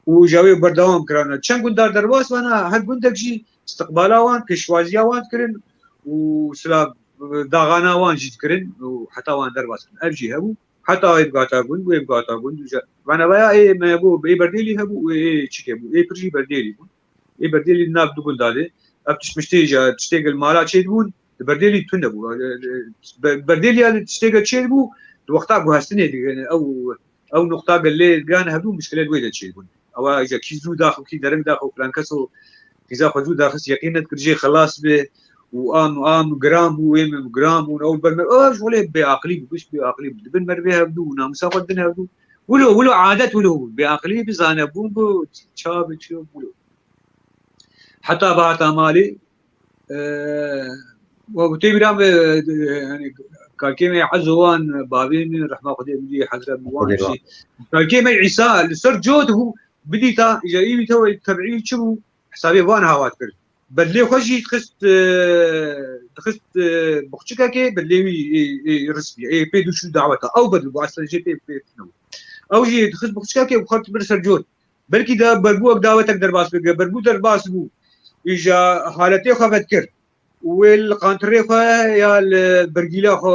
Û ji wê berdewam kirana. Çend gundar derbas wana, her gundek jî istiqbala wan, pêşwaziya wan dikirin û silav, e, daxana wan jî dikirin û heta wan derbas kirin. Ev jî hebû. Heta wê bigata gund, wê bigata gund. Û ja, vana vaya ê me bû, ê berdêlî hebû, ê, ê çike bû, ê pir jî berdêlî bûn. Ê berdêlî di nav du gunda de. Ev tişt miştê jî, tiştê gel mala çêdibûn, di berdêlî tune bû. Be-, berdêlî ya tiştê gel çêdibû, di wexta guhestinê de, ew, ew nuqta gel lê giran hebû, mişkile li wê de çêdibûn. Ewa îja kî zû daxo, kî dereng daxo, filan keso qîza xwe zû daxist, yeqîn nedikir jê xelas be û am, am giran bû, ê min giran bûn, ew ber me, ew ji holê bêaqilî bû, giş bêaqilî bû. Dibin merivê hevdû û namisa xwe dibin hevdû. Wilo, wilo adet wilo bû. Bêaqilî bi zanebûn bû, ça bi çi wilo. Heta bi hata malê, e, we gotê bîra me, e, yani, kakê me Ezo wan, bavê min, rehma Xwedê min, hezret min wan Xwedê jî. Kakê me Îsa, li ser cot bû, bidîta, îja î wî tebî çi bû, hesabê wan hawa dikir. Bedlê xwe jî dixist, e, dixist, e, buxçikekê, bedlê wî, ê, ê, rismî, ê, pê dû çû daweta. Ew bedl bû, eslen jê pê, pê tune bû. Ew jî dixist buxçikekê û xwe dibir ser cot. Belkî da berbû wek dawetek derbas bike. Berbû derbas bû. Îja haletê xwe vedikir. Û wê li qantirê xwe ya li bergîla xwe,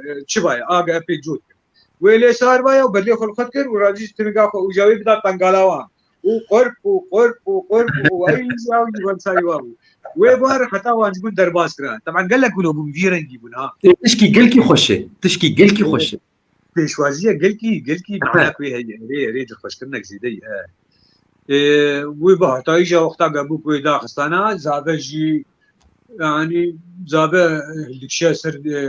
e, çi baye, age epê cot kir. Wê lê sar baye û bedlê xwe li xwe dikir û razî ji tiniga xwe û ja wê bida tengala wan. Û qurp û qurp û qurp û ew jî ew jî wensayî wa bû. Wê bar heta wan ji gund derbas kirin. Teban gelek wilo bûn, vî rengî bûn ha. Tişkî gelkî xweş e. Tişkî gelkî xweş e. Pêşwaziya gelkî, gelkî Ehe. Mana ku heye, erê, erê, cixweşkirinek zêde ye. Ê, wî bi heta îja wexta ge bû ku wê daxistana, zave jî, yanî, zave, e, dikişiya ser, e,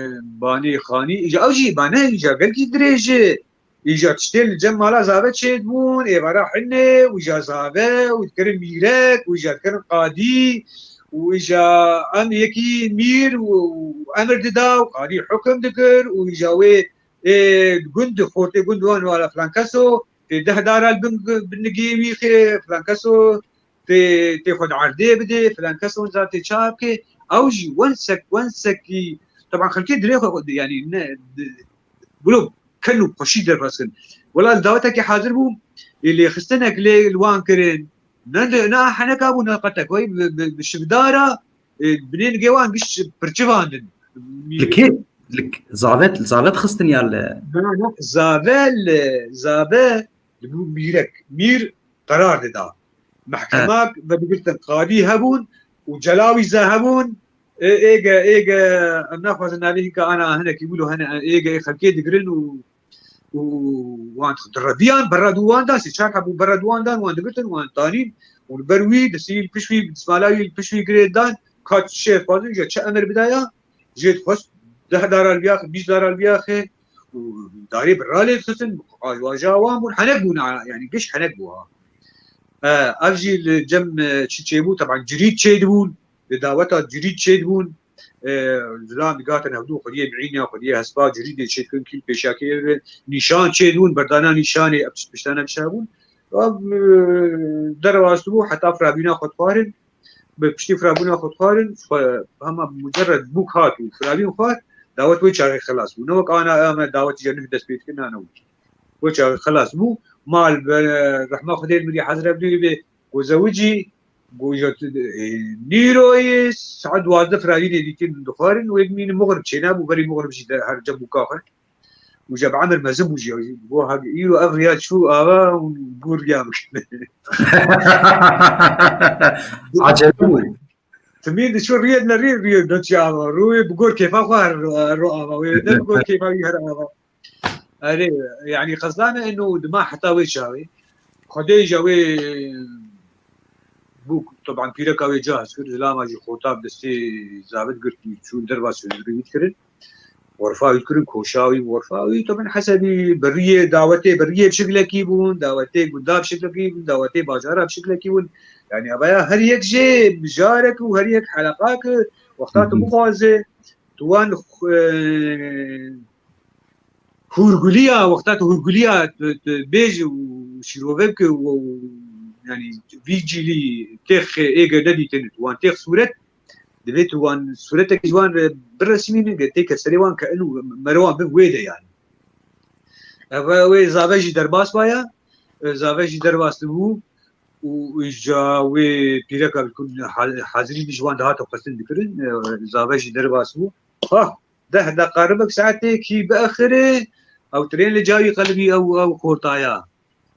banê xanî, îja ew jî bane, îja gelkî dirêj e. Îja tiştê li cem mala zave çêdibûn, êvara hinê, û îja zave, û dikirin mîrek, û îja dikirin qadî, û îja em yekî mîr û, û emir dida, û qadî hukim dikir, û îja wê ê gund, xortê gund wan wala filan keso, tê deh dara li bin, bin nigê wî xê, filan keso, tê, tê xwe di erdê bidê, filan keso za tê çawa bike. Ew jî wensek, wensekî, teban xelkê dilê xwe, yanî ne, di, wilo ken û xweşî derbas kirin. Wela li dawetekê hazir bû, ê lêxistinek lê li wan kirin. Ne, ne, ne heneka bû, ne qetek. Wê bi, bi, bi şivdara, e, binên gê wan giş pirçivandin. Li kê? Li k-, zavet, zavet xistin ya li? Na, na, zave li, zave li bû mîrek. Mîr qerar dida. Mehkemak vedigirtin, qadî hebûn û celawî ze hebûn. Ê, êge, êge, em naxwazin navê hîka ana hinekî wilo hene, êge ê xelkê digirin û û wan direviyan, berra dû wan dan, sê çar hebû berra dû wan dan, wan digirtin, wan tanîn û li ber wî, destê wî li pişt wî, dismala wî li pişt wî girê dan, ka çi dixwazin, ji çi emir bidaya, jê dixwest deh dara li biyaxê, bîst dara li biyaxê û darê bi ralê dixistin, awaja wan bûn, henek bûn, yani giş henek bû ha. E, ev jî li cem, e, çi çêbû, teban cirîd çêdibûn, li daweta cirîd çêdibûn, e, zilam digatin hevdû xwediyê miîna, xwediyê hespa, cirîdê çêdikin, kîl pêşakê, nîşan çêdibûn, berdana nîşanê, ev tişt piştana çêbûn. Ev, e, derbas bû, heta firabîna xwe dixwarin, bi piştî firabûna xwe dixwarin, xwe, hema mucerred bûk hat û firabîn xwar, dawet wê çaxê xelas bû. Ne wek ana em dawetî ji nuh dest pê dikin, na ne wek. Wê çaxê xelas bû. Mal be, rehma Xwedê li mirî hezre bidî bê, ku zewicî, ku ya tu, e, nîroyê saet duwazdeh firabînê dîtin dixwarin, wê dimînin muxrib çênabû, berî muxrib jî de her cem bûka xwe. Û ji bi emir mezin bû jî, go hag îro ev riya çû ava û gor riya bikin. Acele bû. Timî diçû riyê ne rî, riyê ne çi ava. Rûyê bi gor kêfa xwe her ro, ro ava. Wê ne bi gor kêfa wî her ava. Erê, yani qezlane eno dima heta wê çaxê. Xwedê ji wê bû, teban pîreka wê caz kir, zilama jî xorta bi destê zavê digirt û çûn derva sözgirî wî dikirin. Xorfa wî dikirin, koşa wî, xorfa wî, teban hesebî bi riyê dawetê, bi riyê bi şiklekî bûn, dawetê gunda bi şiklekî bûn, dawetê bajara bi şiklekî bûn. Yani evaya her yek jê mijarek û her yek heleqak wexta tu bixwaze, tu wan xu-, e, hûrguliya, wexta tu hûrguliya tu, tu bêj û şîrove bike û, û, yani vî cîlî têx êge nedîtin, tu wan têx sûret, divê tu wan sûretek ji wan re biresînî, têke serê wan ke inu merewan bi wê de yani. Ev wê zave jî derbas baya, e, zave jî derbas dibû û îja wê pîreka bi kun ha-, hazirî ji wan dihate xwestin dikirin, e, zave jî derbas bû. Ha, deh deqa ribik saetê kî biexirê, ew tirên li cawî qelibî ew, ew xortaya.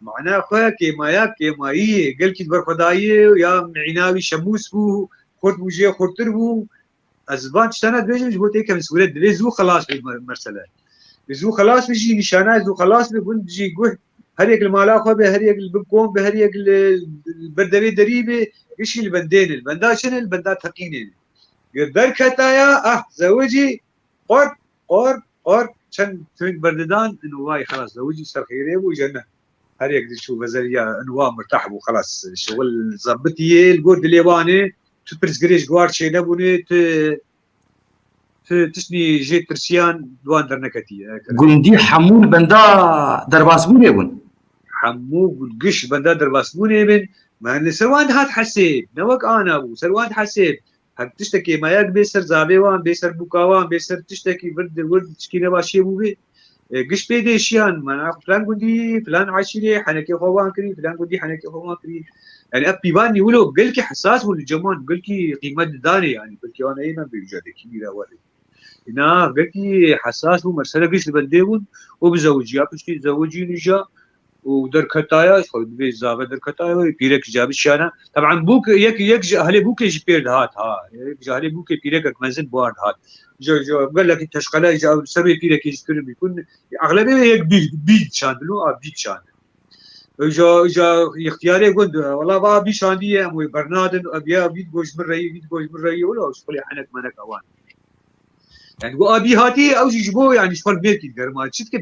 Mana xwe kêmaya, kêmayî yê, gelkî berxwedayî yê ya mîna wî şemûs bû, xurt bû jê xurtir bû. Ez van tiştana dibêjim ji bo têkevin sûret, divê zû xelas be mer-, mersele. Zû xelas be jî nîşana, zû xelas be gund jî guh. Her yek li mala xwe be, her yek li bin kom be, her yek li ber devê derî be, gişî li bendê ne, li benda çi ne, li benda teqînê ne. Ger derketaya, ah, zewicî, qort, qort, qort, çend tûyink berdidan, inu vay xelas, zewicî ser xêrê bû, jene. Her yek diçû vezeriya, inu wa mirtah bû, xelas, şixul zebitiyê, li gor dilê wan ê, tu pirsgirêj ji war çênebûnê, tu, tu tiştnî jê tirsiyan di wan derneketiye. Gundî hemû li benda derbasbûnê bûn? Hemû giş li benda derbasbûnê bin. Me li ser wan dihat hesêb. Ne wek ana bû. Ser wan dihesêb. Her tiştekê me ya dibê ser zavê wan, bê ser bûka wan, bê ser tiştekî vir, vir tişkî nebaşiyê bû bê. E, giş pê dêşiyan, mana filan gundî, filan eşîrê henekê xwe wan kirî, filan gundî henekê xwe wan kirî. Yani ev pîvan nî wilo gelkî hesas bûn li cem wan, gelkî qîmet didanê yani, belkî wan ey me bê uca dekî bîra werê. Îna gelkî hesas bû, mersele giş li bendê bûn, û bi zewiciya piştî zewicî nîja û derketaya, xwe dibê zave derketaya, wê pîrek jî bi şiyana. Teban bûk, yek, yek ji ehlê bûkê jî pêr dihat ha. Yek ji ehlê bûkê pîrekek mezin buar dihat. Ji, ji, gelekî teşqele ji ew ser wê pîrekê jî kirin bîkun. Exlebê yek bî, bî çandin û a bî çandin. Îja, îja ixtiyarê gund, wela va bî şandiye, em wê bernadin, ev ya vî digo ji min reyî, vî digo ji min reyî, wela ji xulê henek menek ewan. Yani bu abi hatî ew jî ji bo yani ji xwe mêrkî germa çi dike?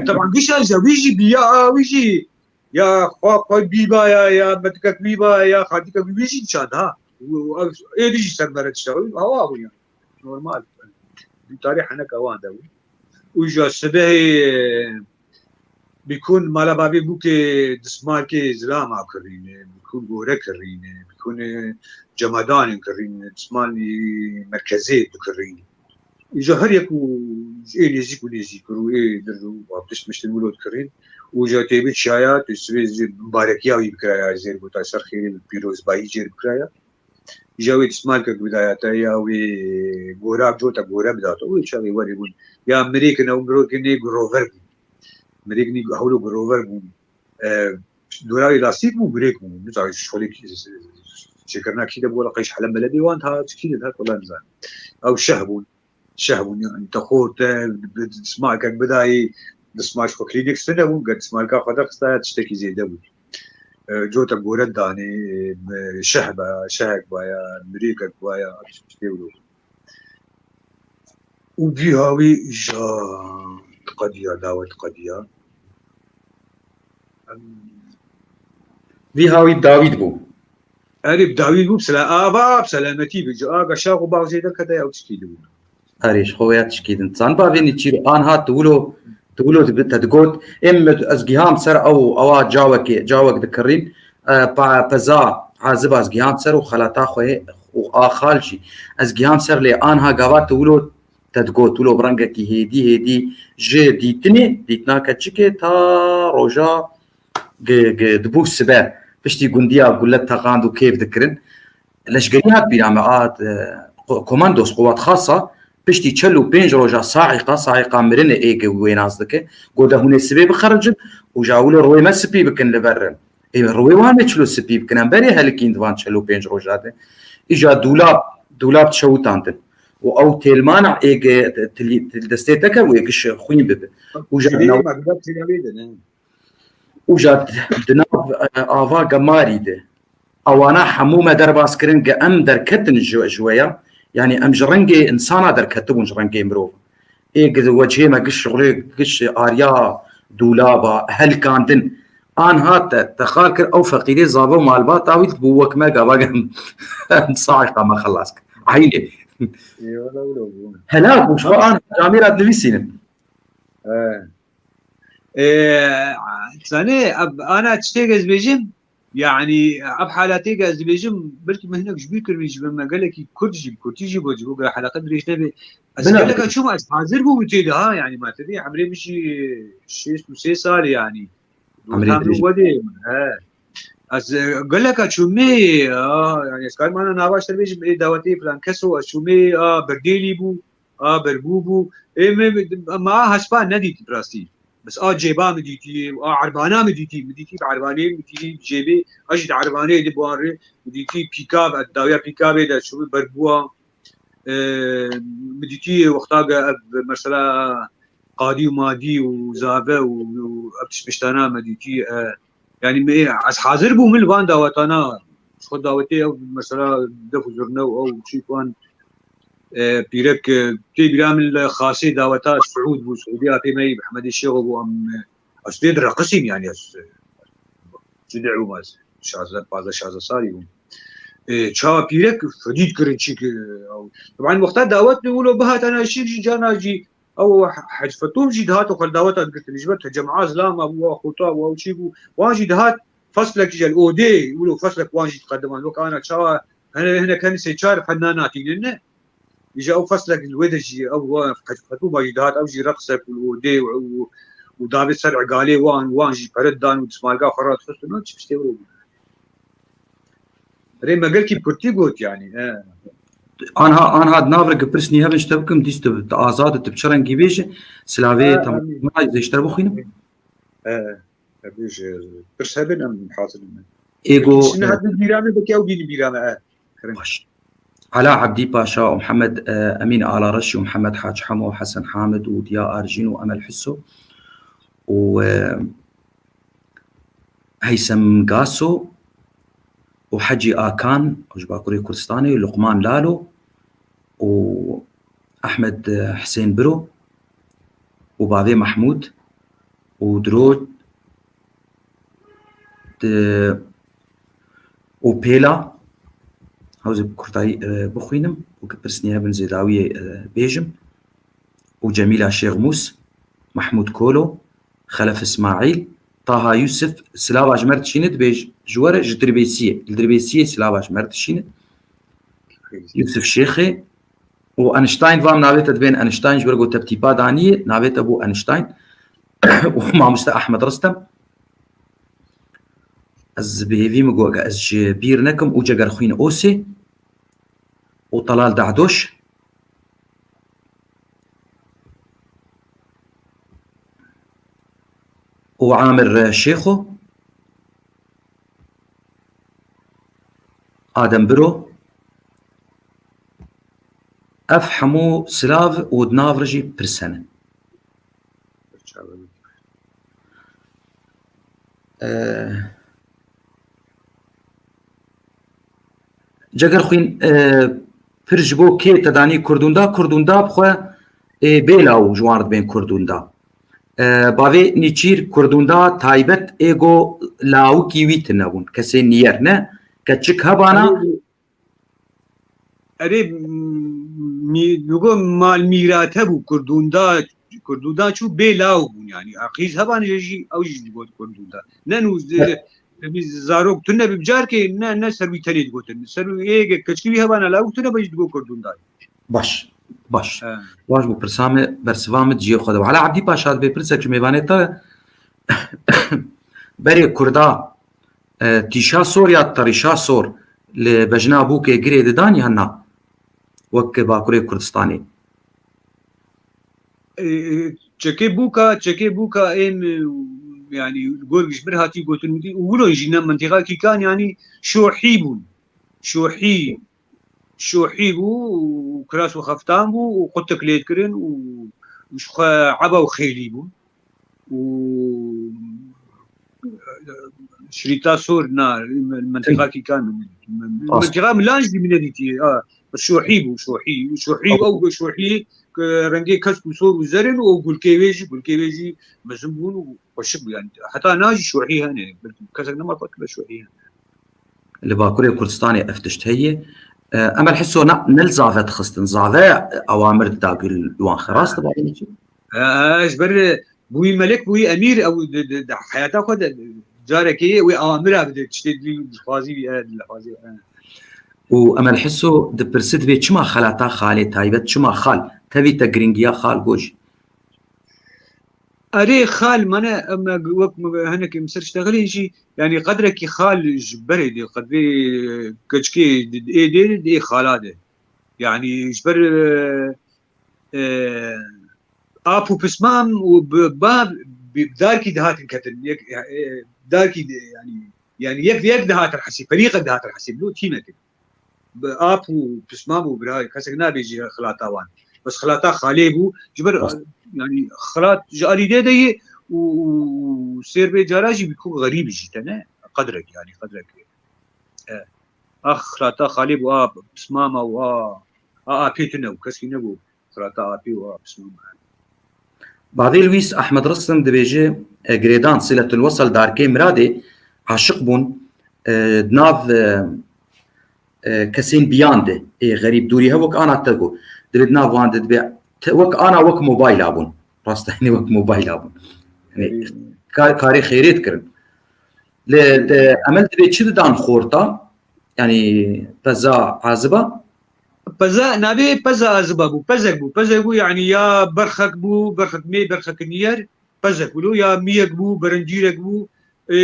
Teban gişa ji wî jî biya wî jî ya xwe xwe bîba ya ya metikek wî ba ya xatikek wî jî çand ha. Êdî jî ser meret şew hawa bû ya. Normal. Tarî heneka wan de bû. Û ji sibehê bîkun mala bavê bûkê dismarkê zilama kirîne, bîkun gore kirîne, bîkun cemadanên kirîne, dismanî merkezê dikirîne. Îja her yek û ê nêzîk û nêzîktir û ê dir û tişt miştin wilo dikirîn. Û îja têbit şaya, tu sibê zî mbarekiya wî bikiraya, jêr gota ser xêrê bi pîrozbayî jêr bikiraya. Îja wê dismarkek bidaya te ya wê gora, cota gore bidate. Û çavê werê bûn. Ya mirêkin ew mirêkin nê gurover bûn. Mirêkin nê hewlo gurover bûn. E, dora wê lastîk bû, mirêk bû. Nizam şolê çêkirina kî de bû, wela qey ji hele mele bê wan ta, çi kî de hat, wela nizam. Ew şeh bûn. Şeh bûn, yani te xort te, dismarkek bidayî, dismark xwe klînik sine bûn, ger dismarka xwe derxistaya tiştekî zêde bû. E, cota gore danê, e, şeh be, şehek baya, mirêkek baya, tiştê wilo. û vî hawî ja qediya, dawet qediya. Vî hawî dawî dibû. Erê bi dawî bû, bi sela-, ava bi selametî bi. Ji aga şax û bax jê derkete ew tiştî dibû. Erê ji xwe ya tişkî din. Zan bavê nîçîr anha tu wilo, tu wilo dibi-, te digot, êm ez giham ser ew, ewa cawekê, cawek dikirîn, e, pa-, peza, haziba ez giham ser û xelata xwe û axal jî. Ez giham ser lê anha gava tu wilo te digot, wilo bi rengekî hêdî, hêdî ji dîtinê, dîtina keçikê ta roja gi-, gi-, dibû sibe. Piştî gundiya gule teqand û kêf dikirin. Leşgerî hat bîra me, a, e, ko-, komandos, quwat xasa, piştî çel û pênc roja saîqa, saîqa mirinê ê gi wê nas dike, got de hûn ê sibê bixericin û ja wilo rûyê me spî bikin li ber. Ê, rûyê wan ê çilo spî bikin, em berê helikîn di van çel û pênc roja de. Îja dûlab, dûlab dişewitandin. Û ew têlmana ê gi til-, til-, destê te ke wê giş xwîn bibe. Û ja Şirê nav-, me bi têlawê de ne. Û ja di nav, e, ava gemarî de. Ewana hemû me derbas kirin, ge em derketin ji, ji we ya. Yanî em ji rengê insana derketibûn, ji rengê mirov. Ê gi wecihê me giş şixulê, giş ariya dûlaba, helkandin. Anha te, te xal kir, ew feqîrê zave û malbata wî bû wek me gava em, em saîqa me xelas kir. Eynê. Eyvallah, wilo bû. Helak bû, ji xwe an camêra dinivîsînin. He. Ee, zanê, ab-, ana tiştê ez bêjim, yanî, ev halatê ez dibêjim, belkî min hinek ji bîr kiribî, ji bin me gelekî Kurd jî, Kurdî jî bû, ji bo gere heleqe dirêj nebe. Ez Bila geleka çûm, ez hazir bûm tê de, ha, yanî, ma tedî, emrê min jî şêst û sê sal e, yanî. Emrê Tam dirêj. Wedê, he. Ez, e, geleka çûmê, a, yanî, ez karim ana nava ji te bêjim, ê dawetê filan keso, ez çûmê, a, Berdêlî bû, a berbû bû. Ê, me, me, me a hespa nedîtî bi rastî. Bes a cêba min dîtî, a erbana min dîtî, min dîtî bi erbanê, min dîtî bi cêbê, a jî di erbanê de bi wan rê, min dîtî pîkav, dawiya pîkavê de çûbû berbûa. Ê, min dîtî wexta ge ev mesela qadî û madî û zave û, û ev tişt piştana me dîtî, e, Yanî me, ez hazir bûm li van dawetana. Xwe dawetê ew mesela def û zurne û ew çîk wan, e, pîrek, e, tê bîra min li xasê daweta Siûd bû, Siûdiya pê me yî Mehmedê Şêxo bû, em, e, ez tê direqisîm yanî ez, e, çi dê bûm ez, şazdeh, pazdeh, şazdeh salî bûm. E, çawa pîrek fedî dikirin çîk, e, ew. Teban wexta dawet ne wilo bihatana şîk jî cana jî Ew Hec Fetûm jî dihat û xwe li daweta digirtin. Ji ber te cema zilama bû, wa xota bû, ew çî bû. Wan jî dihat feslek ji li odê, wilo feslek wan jî diqediman. Wek ana çawa hene, hinek hene sê çar fennan hatînin ne. Îja ew feslek li wê de jî ew wa Hec Fetûma jî dihat, ew jî reqsek û li odê û, û, û davê ser egalê wan, wan jî pere didan û dismalga xwe radixistin. Çi tiştê wilo bû. Rê me gelkî kurtî got yanî. He. Anha, anha di nav re gi pirsnî hebin ji te bikim, dîst tu, tu azad, tu bi çi rengî bêje, silavê Ha, tamam, amîn. Zê ji te bixwînim. He, he, bêje, pirs hebin em hazir in. Êgo, Şine e, hat bîra me, belkî ew bînin bîra me, he. Kirin. Baş. Ala Abdî Paşa û Mihemed, e, Emîn Alareş û Mihemed Hac Hemo, Hesen Hamid û Diya Arjîn û Emel Hiso û, e, Heysem Gaso û Hecî Akan ji Bakurê Kurdistanê, Luqman Lalo û Ehmed Hisên Biro û bavê Mehmûd û Diro û Pêla, hewzê bi kurtayî, e, bixwînim û ki pirsnî hebin zêdawiyê, e, bêjim û Cemîla Şêxmûs, Mehmûd Kolo, Xelef Îsmaîl, Taha Yûsif, silava ji me re dişîne, dibêj ji we re ji Dirbêsiyê. Li Dirbêsiyê silava ji me re dişîne. Yûsif Şêxê û Einstein, vam navê te dibên Einstein, ji ber ku te bi tîpa daniyê, navê te bû Einstein. Û mamoste Ahmed Ristem. Ez bi hêvî min got, ez ji bîr nekim û Cegerxwîn Osê û Telal Dahdoş. û Amir Şêxo, Adem Biro, ev hemû silav û di nav re jî pirsene. Ee, Cegerxwîn, e, pir ji bo kê te danî Kurdûnda? Kurdûnda bi xwe ê bê law ji wan re dibên kurdûnda. E, bavê nîçîr kurdûnda taybet ê go lawikî wî tune bûn. Kesên nîyer ne, keçik hebana. Erê, erê, m-, mi-, digo mal mîrat hebû kurdûnda, kurdûnda çû bê law bûn, yanî. Aqîz hebane jî, ew jî digot kurdûnda. Ne nû, Evet. Zarok tune bi carkê ne, ne ser wî tenê digotin. Ser wî ê keçikî wî hebana lawik tune be jî digot kurdûnda. Baş, baş. He. Baş bû, pirsa me, bersiva me ciyê xwe de. Hala Ebdî Paşa, dibê pirsek ji mêvanê te, berê Kurda, e, tîşa sor ya terîşa sor li bejna bûkê girê didan ya na? Wek Bakurê Kurdistanê. E, e, çekê bûka, çekê bûka ên, e, yanî, gor ji bir hatî gotin wî, û wilo jî ne mentiqa kîkan, yanî, şohî bûn. Şohî, şohî bû û kiras û xeftan bû û qutik lê dikirin û ji xwe eba û xêlî bûn. Û şirîta sor na, mentiqa kîkan, mentiqa milan jî min nedîtiye. Ha, şohî bû, şohî. Şohî, ew şohî, rengê kesk û sor û zer in û gulkê wê jî, gulkê wê jî mezin bûn û xweşik bû, yanî. Heta na jî şohî hene. Belkî kesek nema xwe kire şohî hene. Li Bakurê Kurdistanê ev tişt heye. E, Emel Hiso, na, ne li zave dixistin. Zave awamir dida ku li wan xeras dibe, ne çi? E, e, ji ber bûyî melek, bûyî emîr, ew di, di, di heyata xwe de carekê wê awamira bide, tiştê dilxwazî wî, e, dilxwazî, e. Û Emel Hiso dipirse, dibê çima xelata xalê taybet, çima xal? Tevî te giringiya xal goj. Erê, xal mane, em wek hinekî em ser ştexilê jî, yanî qedrekî xal ji berê dê, qedrê keçikê di ê dê, di ê xala de. Yanî ji ber, e, e, ap û pismam û bi, ba, bi darkî dihatin ketin. Yek, e, darkî de, yanî, yanî yek, yek dihatin hesîb, ferîqek dihatin hesîb, lo tîmekê. Bi ap û pismam û birayê, kesek nabêjî xilata wan. Bes xilata xalê bû. Ji ber, Rast. Yanî xilat ji alî dê de ye û, û, û sêr bê cara jî bi ku xerîb jî te ne. Qedrek, yanî qedrek. E, a xilata xalê bû, a pismama û a, a apê tune û keskî nebû. Xilata apê û a pismama. Bavê Lwîs Ehmed Risim dibêje, e, girêdan Siletul Wesel darkê miradê aşiq bûn, e, di nav, e, e, kesên biyan de, ê xerîb dûrî hev wek ana te got. Dibê di nav wan de dibê te-, wek ana wek mobayla bûn. Rastahînê wek mobayla bûn. Yanî, kar, karê xêrê dikirin. Lê te Emel dibê çi didan xorta? Yanî peza aziba? Peza, navê peza aziba bû. Pezek bû. Pezek bû, yanî ya berxek bû, berxek mê, berxek niyer. Pezek bû, ya miyek bû, berencîrek bû. E,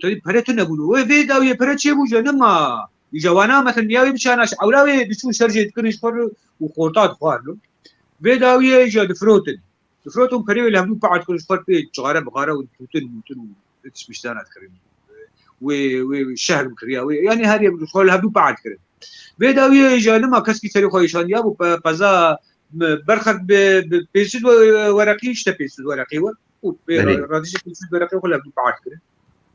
tabii pere tune bû. Wê vê dawiyê pere çê bû, je nema. Îja wana, mesela, niya wê biçana, ji ewla wê diçûn şerjê dikirin ji xwe re û xorta dixwarin. Vê dawiyê îja difirotin. Difirotin, perê wê li hevdû pa'a dikirin, ji xwe re pê çixare bixare û tûtin mûtin û tişmişdana dikirin. Wê, wê şehr bikiriya, wê, yanî her yek ji xwe li hevdû pa'a dikirin. Vê dawiyê îja nema keskî serê xwe îşandiya bû, pe-, peza, m-, berxek bi, bi pênc sed we-, wereqî, işte pênc sed wereqî we. Û pê Belê. ra-, radîjê pênc sed wereqê xwe li hevdû pa'a kirin.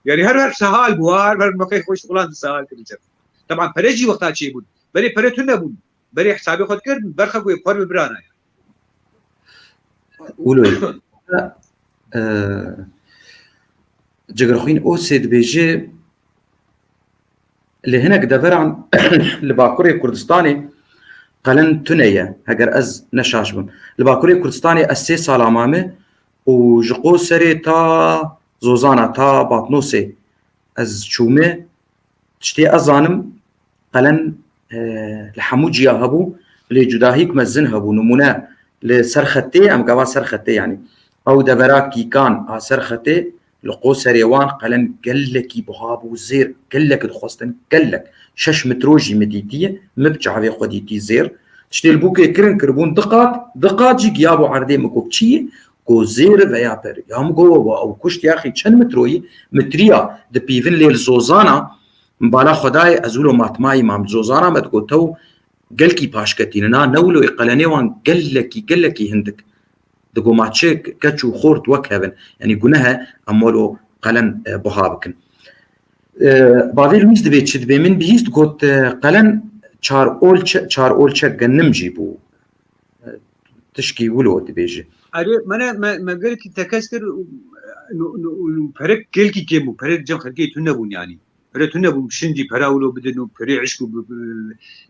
Yanî her, her sehal bû, her, her meqê xwe şixulan di sehal kirin ser. Teban pere jî wexta çêbûn. Berê pere tune bûn. Berê hesabê xwe dikirin, berxek wê xwe bi birana ye. Wilo ye. E, Cigirxwîn Osê dibêje, Li hinek deveran li Bakurê Kurdistanê qelen tune ye, heger ez ne şaş bim. Li Bakurê Kurdistanê ez sê sala mame û ji Qoserê ta Zozana, ta Batnosê ez çûme. Tiştê ez zanim, qelen, e, li hemû ciya hebû, lê cudahîk mezin hebû. Nimûne li Serxetê, em gava Serxetê, yanî ew devera Kîkan a Serxetê, li Qoserê wan qelen gelekî buha bû, zêr gelek dixwestin, gelek. Şeş metro jî min dîtiye, min bi çavê xwe dîtî zêr. Tiştê li bûkê kirin, kiribûn du qat, du qat jî giyabû erdê. Min got, çi ye? Got, zêr veya per. Ya min got, wa ew kuşt yaxî çend metroyî? Metriya dipîvin lê li Zozana, min bala xwe dayê, ez wilo matmayî mam li Zozana, me digot, tew gelkî paşketî ne, na ne wilo ye, qelenê wan gelekî, gelekî hindik. Digo ma çi keç û xort wek hev in. Yanî guneh e, em welo qelen, e, buha bikin. E, bavê Lwîs dibê çi dibê? Min bihîst got, e, qelen çar olçe-, çar olçek genim jî bû. E, tişkî wilo dibêje. Erê, me ne, me, me gelkî tekez kir, û, û, û, û perek gelkî kêm bû, perek cem xelkê tune bûn yanî. Pere tune bûn, şindî pera wilo bidin û perê eşk û bi, bi,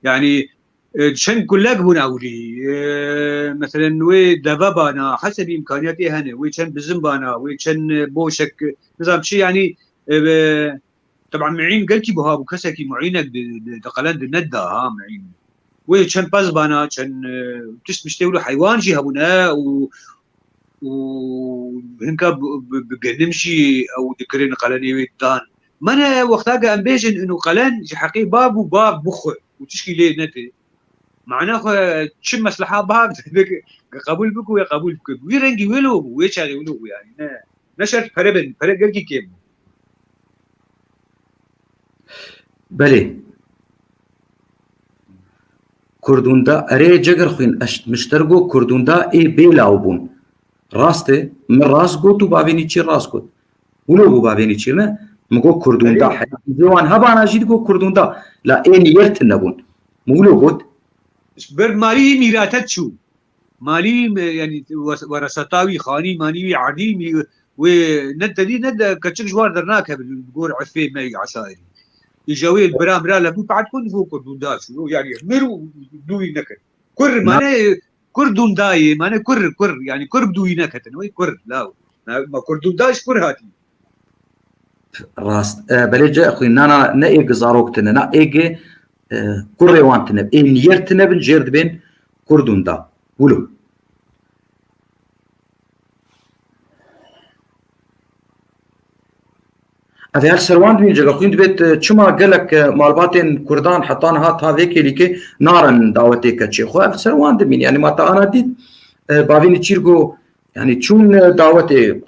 yanî, e, çend gulek bûn ewlî. E, meselen, wê deve bana, hesebî îmkaniyatê hene, wê çend bizim bana, wê çend, e, boşek, nizam çi, yanî, e, be, teb'an mi'în gelkî buha bû, kesekî mu'înek di, di, di qelen di neda, ha, mi'în. Wê çend pez bana, çend, e, tişt miştê wilo heywan jî hebûne û û hinka bi, bi, bi genim jî ew dikirin qelenê wê dan. Mene wexta ke em bêjin inu qelen ji heqê bav û bav bixwe û tişkî lê nede. Mana xwe çi mesleha bav dike, qebûl bike ya qebûl bike. Wî rengî wilo bû, wê çaxê wilo bû yani. Ne, ne şert pere bin, pere gelkî kêm bû. Belê. Kurdûnda, erê Cegir xwîn, eşt mişter go kurdûnda ê bê law bûn. Rast e, min rast got û bavê Nîçîr rast got. Wilo bû bavê Nîçîr ne? Min got kurdûnda. Erê. Heyatî wan hebana jî digot kurdûnda. La ê niyir tune bûn. Min wilo got. Ji ber malî mîrate çû. Malî, e, yanî wes-, wereseta wî, xanî, manî wî, erdî wî, wê ne tedî ne de keçik ji war dernakeve li gor efê me yî eşairî. Îja wê li bira mira lebû pe'd kun, digo kurdûnda çû. Yanî mir û dû wî nekir. Kur, na- mane, kurdûndayê, mane kur, kur. Yanî kur bi dû wî neketin. Wê kur, law. Na, ma kurdûnda ji kur hatî? Rast. E, belê ce xwîn, na, na, ne êg zarok tine, na êg, e, kurê wan tine. Ê niyir tine bin jêr dibên kurdûnda. Wilo. Ev her ser wan dimîn, Cegir xwîn, dibêt, e, çima gelek, e, malbatên kurdan heta niha ta vê kêlîkê narin dawetê keçê xwe. Ev ser wan dimîn, yani ma ta ana dît, e, bavê Nîçîr go, yani çûn, e, dawetê,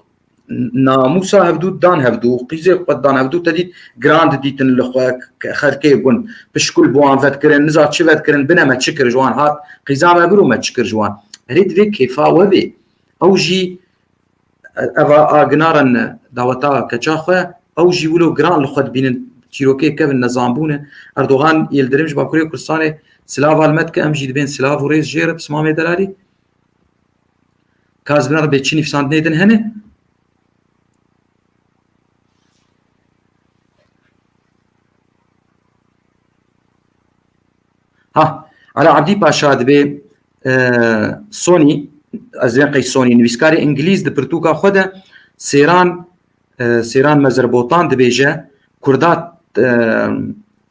namûsa hevdû dan hevdû, qîzê xwe dan hevdû, te dît giran didîtin li xwe, xelkê gun pişkul bi wan vedikirin, niza çi vedikirin, bine me çi kir ji wan hat, qîza me bir û me çi kir ji wan. Erê divê kêfa we bê. Ew jî, eva a ginarin daweta keça xwe, ew jî wilo giran li xwe dibînin, çîrokê kevin nezanbûn e. Erdogan Yildirim ji Bakurê Kurdistanê silava li me dike, em jî dibên silav û rêz jê re, pismamê delalî. Ka ez bina bê çi nivîsandinê din hene? Ha, Ala Abdî Paşa dibê, e, Sony, ez dibên qey Sony, nivîskarê îngilîz di pirtûka xwe de Sêran, e, Sêran Mezirbotan dibêje, Kurda, e,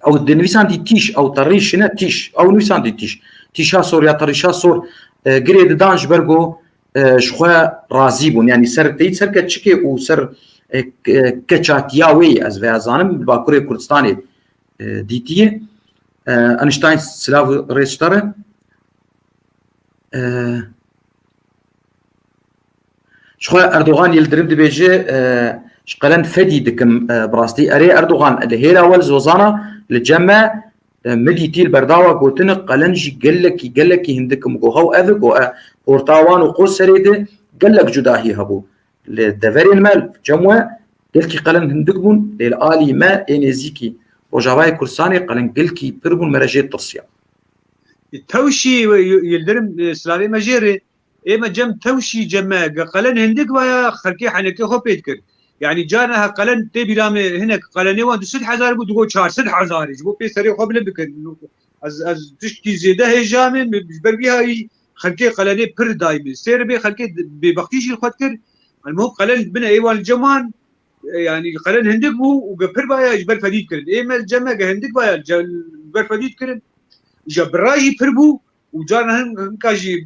ew di nivîsandî tîş, ew terîş ne tîş, ew nivîsandî tîş. Tîşa sor ya terîşa sor, e, girê didan ji ber ku, e, ji xwe razî bûn. Yanî ser teyî ser keçikê û ser, e, ke-, keçatiya wê yê ez vêya zanim, li Bakurê Kurdistanê, e, dîtiye. E, Einstein silav û rêz ji te re. E, Ji xwe Erdogan Yildirim dibêje, e, ji qelen fedî dikim, e, bi rastî. Erê Erdogan, li hêla we li Zozana, li cem me, e, min dîtî li berdawa gotin, qelen jî gelekî, gelekî hindik im. Go hew ev e, go e, porta wan û Qoserê de gelek cudahî hebû. Li deverên me, cem we, gelkî qelen hindik bûn, lê li alî me ê nêzîkî Rojavayê Kurdistanê qelen gelkî pir bûn, me re jê tirsiya. Tewşî, Yildirim, e, silavê me jê re, Ê me cem tewşî cem me, ge qelen hindik vaya, xelkê henekê xwe pê dikir. Yanî carna he qelen tê bîra me, hinek qelenê wan du sed hezar bû, digo çar sed hezar e, ji bo pê serê xwe bilind bikin. Ez, ez tiştkî zêde hêja me, ji ber vî hayî xelkê qelenê pir dayî me. Sê ribê xelkê bêbextî jî li xwe dikir. Elmuhim qelen bine ê wan li cem wan, e, yanî qelen hindik bû û ge pir vaya ji ber fedî dikirin. Ê me cem me ge hindik vaya, ce-, ji ber fedî dikirin. Îja bira jî pir bû û carna hin-, hinka jî, e,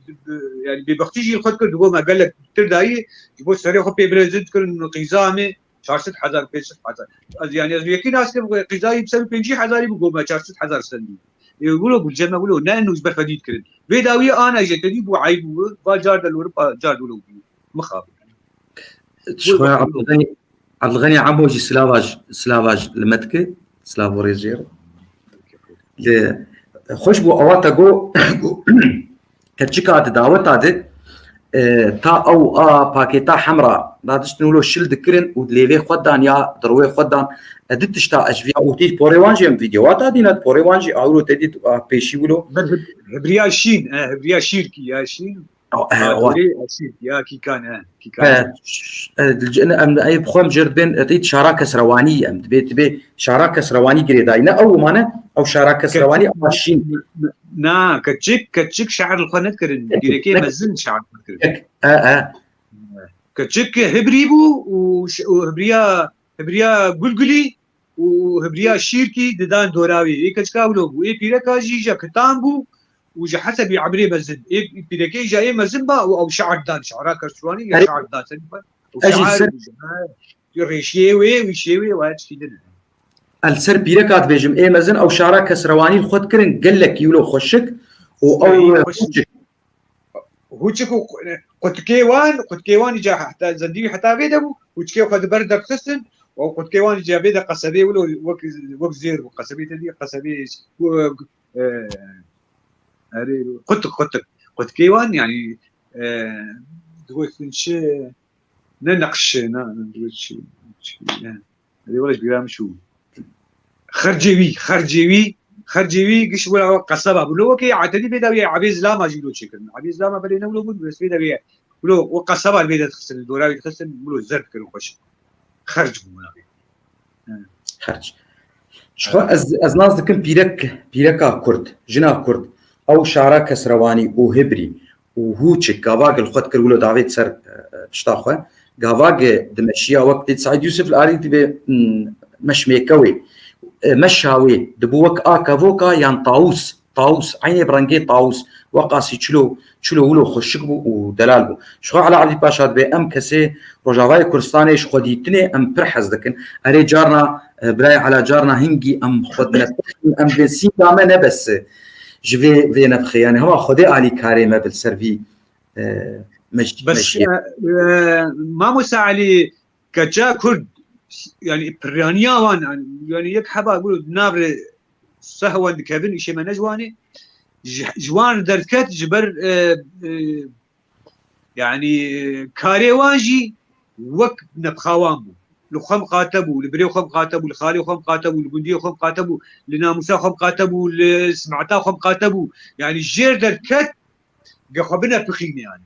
e, yani bêbextî jî li xwe dikir, digot me gelek tir dayî, ji bo serê xwe pê bilezin dikirin, qîza me çar sed hezar, pênc sed hezar. Ez, yani ez yekî nas kim, qîzayî bi ser û pêncî hezarî bû, got me çar sed hezar stendî. Ê, wilo bû, cem me wilo, ne eno ji ber fedî dikirin. Vê dawiyê ana jê te dî bû, eyb bû, va car de li Ewropa, car de wilo bû. Mixabin. Ji xwe Abdulganî, Abdulganî Ebo jî silava ji, silava ji li me dike. Silav û rêz jê re. Li, xweş bû, ewa te got, keçika di daweta de, e, ta ew a pakêta hemra dadiştin wilo şil dikirin û lêvê xwe dan ya dirwê xwe dan, e, di tişta ez viya û tî porê wan jî em vîdeowa ta dîna porê wan jî awro te dît a pêşî wilo. Ber hib-, hibriya şîn, e, hibriya şîrkî ya şîn. E, A, wa- dorê, e, şîrkî ya kîkan, e, kîkan. E, ş-, e, dilcin em ey bi xwe em jir dibên, e, tît şara kesrewanî em dibê, dibê şara kesrewanî girêdayî. Ne ew mane, ew şara kesrewanî Keçik, ama şîn. Na, keçik, keçik şe'ir li xwe nedikirin. Keçik, Pîrekê ne- mezin şe'ir li xwe dikirin. Tek, e, e. Keçik hibrî bû û ş-, û hibriya, hibriya gulgulî û hibriya şîrkî didan dora wê. Ê keçika wilo bû. Ê pîreka jî ja kitan bû û ji hesebî emrê mezin. Ê pîrekê ja ê mezin ba û ew şe'ir dan, şe'ra kesrewanî ya Erê, şe'ir dan. Serî xwe. Û ez jî şe'ir ser- bû ji, ha, rêşiyê wê, wîşê wê, wa tiştî din. El ser pîreka dibêjim, ê mezin ew şara kesrewanî li xwe dikirin, gelekî wilo xweşik û ew Ey, xweşik. Hûçik û qu-, qutkê wan, qutkê wan îca heta zendî wî heta vê de bû, hûçkê xwe di ber de dixistin, û qutkê wan îca vê de qesebê wilo wek, wek zêr bû, qesebê te dî, qesebê, e, erê, qutik, qutik. Qutkê wan, yanî, e, digotin çi, ne neqşe, ne, ne, digotin çi, çi, ne. Erê, wele ji bîra min çû. Xercê wî, xercê wî, xercê wî giş wila qeseba bû. Lo wekî Etenî bê dawiyê Ebê Zilama jî lo çêkirin. Ebê Zilama belê ne wilo bû, bes bê dawiyê. Wilo o qeseba bê de dixistin, dora wî dixistin, wilo zer dikirin xweş. Xerc bû wila bê. He. Xerc. Ji xwe ez, ez nas dikim pîrek, pîreka Kurd, jina Kurd, ew şara kesrewanî û hibrî û hûçik gavak li xwe dikir wilo davêt ser, e, e, pişta xwe. Gavak dimeşiya wek tê Seîd Yûsif li arî dibê, hmm, meşmêke wê. E, meşa wê dibû wek a kevoka yan tawûs. Tawûs, eynê bi rengê tawûs. Weqasî çilo, çilo wilo xweşik bû û delal bû. Ji xwe Ela Ebdî Paşa dibê em kesê Rojavayê Kurdistanê ji xwedîtinê em pir hez dikin. Erê carna, e, birayê Ela carna hingî em xwe dinepixin, em dê sînga me ne bes, e, ji vê, vê nebixê. Yani hema Xwedê alîkarê me bi li ser vî, e, mec-, Bes, meciyê. E, e, Mamoste Elî, keça Kurd, yani piraniya wan, yani, yani yek heba gulu di nav re sehwan dikevin, îşê me ne ji wan e. Ji, ji wan derket, ji ber, e, e, yani, e, karê wan jî wek nebxa wan bû. Li xwe miqate bû, li birê xwe miqate bû, li xalê xwe miqate bû, li gundiyê xwe miqate bû, li namûsa xwe miqate bû, li simeta xwe miqate bû. Yani jêr derket, ge xwe bine pixîne yani.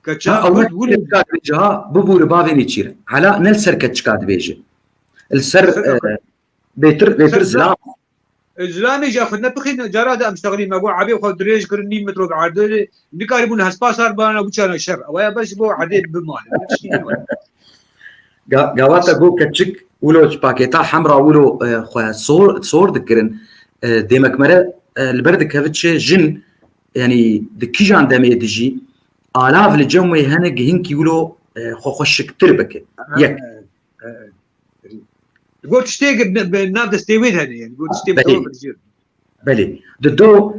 Keça Ha, Allah Kurd wilo. Keçika dibêje ha, bibûre bavê nêçîr. Ela ne li ser keçika dibêje. Li ser, Ser e, bêtir, bêtir ser zilam. E, zilamê jî xwe nepixîn, cara de em şexlî me got, ebê xwe dirêj kirin, nîv metro bi erdê, nikarîbûn hespa sar bana, bûçana şer. Ewa ya beş bo erdê bimalin. Ga-, gava te got keçik, wilo ji pakêta hemra wilo, e, xwe sor, sor dikirin. E, demek mere, e, li ber dikevit çi jin, yani di kîjan demê dijî, alav li cem wê hene gihinkî wilo, e, xwe xweşiktir bike. Ha, yek. E, e. Got tiştê bi, bi nav destê wê de hene, yani. Got tiştê bi Belê. Tewaf jî. Belê. Di do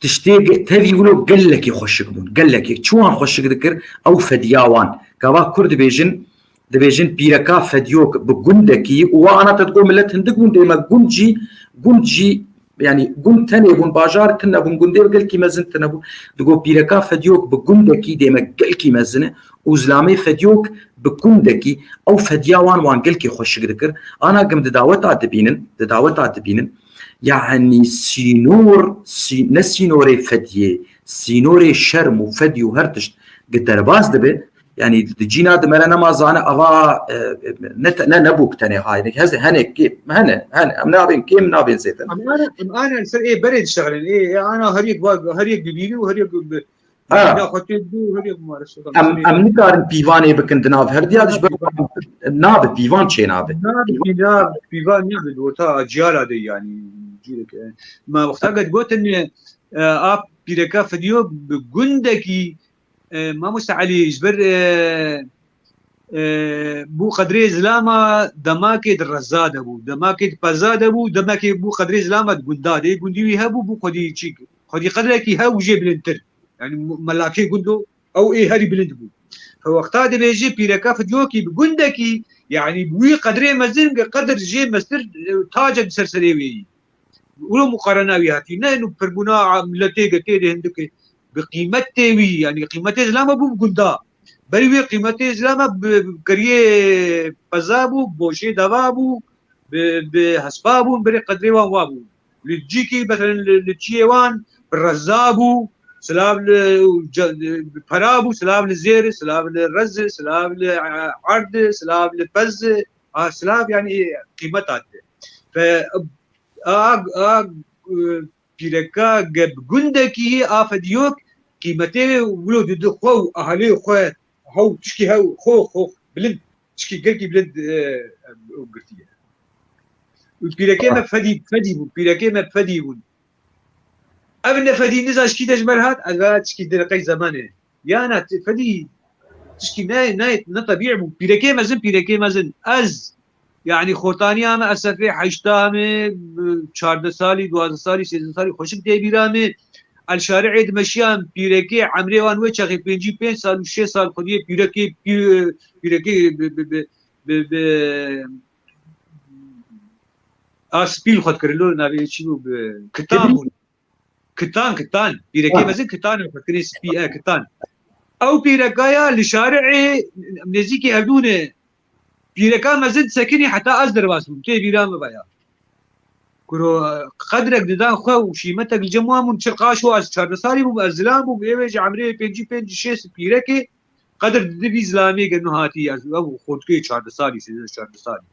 tiştê ge-, tevî wilo gelekî xweşik bûn. Gelekî. Çi wan xweşik dikir? Ew fediya wan. Gava Kurd dibêjin, dibêjin pîreka fediyok bi gundekî û wa ana te digo millet hindik bûn, dê me gund jî, gund jî, yani gund tenê bûn, bajar tune bûn, gundê gelkî mezin tune bûn. Digo pîreka fediyok bi gundekî dê me gelkî mezin e û zilamê fediyok bi gundekî, ew fediya wan wan gelkî xweşik dikir. Ana gim di daweta dibînin, di daweta dibînin. Yani sînor, sî-, ne sînorê fediyê, sînorê şerm û fedî û her tişt gi derbas dibe. Yani di cîna di mere nema zane ava, e, ne te-, ne, ne bûk tenê hayne. Hez hene kêm, hene, hene. Em nabên kêm, nabên zêde. Em ana, em ana ser ê berê dişexlin. Ê, ê ana her yek va-, her yek dibînî û her yek bi-, Ha. Bîna xwe tê dû, her yek mumarese. Em, em nikarin pîvanê bikin di nav herdiya, Ha, diş ber pîvan. Nabe, pîvan çê nabe. Nabe, pîvan, pîvan nabe, di orta ciyala de yani. Cîrek, e, ma wexta get gotin, e, a pîreka fediyo bi gundekî, e, Mamoste Elî, ji ber, e, e, bû qedrê zilama demakê di reza de bû, demakê di peza de bû, demakê bû qedrê zilama di gunda de, gundî wî hebû, bû xwedî çî, xwedî qedrekî hew jê bilindtir. Yani mu-, melakê gundo, ew ê herî bilind bû. He wexta dibêje pîreka fidyokî bi gundekî, yani bi wî qedrê mezin ge qedir jê mestir, e, tacek ser serê wê yî. Wilo muqarena wî hatî. Ne nu pirbûna a miletê ge tê de hindike. bi qîmetê wî, yanî qîmetê zilama bû bi gunda. Berî wê qîmetê zilama bi, bi kiriyê peza bû, boşê deva bû, bi, bi hespa bûn, berê qedrê wan wa bû. Li cîkî, mesela li, li çiyê wan bi reza bû, silav li, ce-, bi pera bû, silav li zêr, silav li rez, silav li, e, erd, silav li pez, a, silav, yanî qîmeta dide. Fe, a, a, e, pîreka ge bi gundekî yê a fedî yok, qîmetê wilo didi xwe û ahalê xwe, hew tişkî hew xo, xo bilind, tişkî gelkî bilind, e, girtiye. Û pîrekê me fedî, fedî bûn, pîrekê me fedî bûn. Ev ne fedî niza ji kî de ji me re hat, ez vana tişkî din qey zemanê. Ya na ti-, fedî tişkî ne, ne, ne tebîî bû. Pîrekê mezin, pîrekê mezin. Ez, yanî xortaniya me, ez sefê heşta me, çardeh salî, duwazdeh salî, sêzdeh salî xweşik tê bîra me. El şari'ê dimeşiyan pîrekê, emrê wan wê çaxê pêncî pênc sal û şêst sal xwediyê pîrekê, pî-, pîrekê bi, bi, bi, bi, bi, a spî li xwe dikirin, lo navê çi bû, bi, kitan bûn. Kitan, kitan. Pîrekê Ha. mezin kitan e, xwe dikirin spî, e, kitan. Ew pîrekaya li şari'ê nêzîkî hevdû ne. Pîreka mezin sekinî heta ez derbas bûm. Tê bîra min veya. Kuro qedrek didan xwe û şîmetek li cem wan bûn. Çi qaş û ez çardeh salî bûm, ez zilam bûm. Êwê ji emrê pêncî pênc şêst pîrekê qedir didi vî zilamê geno hatî ez ev xortkê çardeh salî, sêzdeh çardeh salî.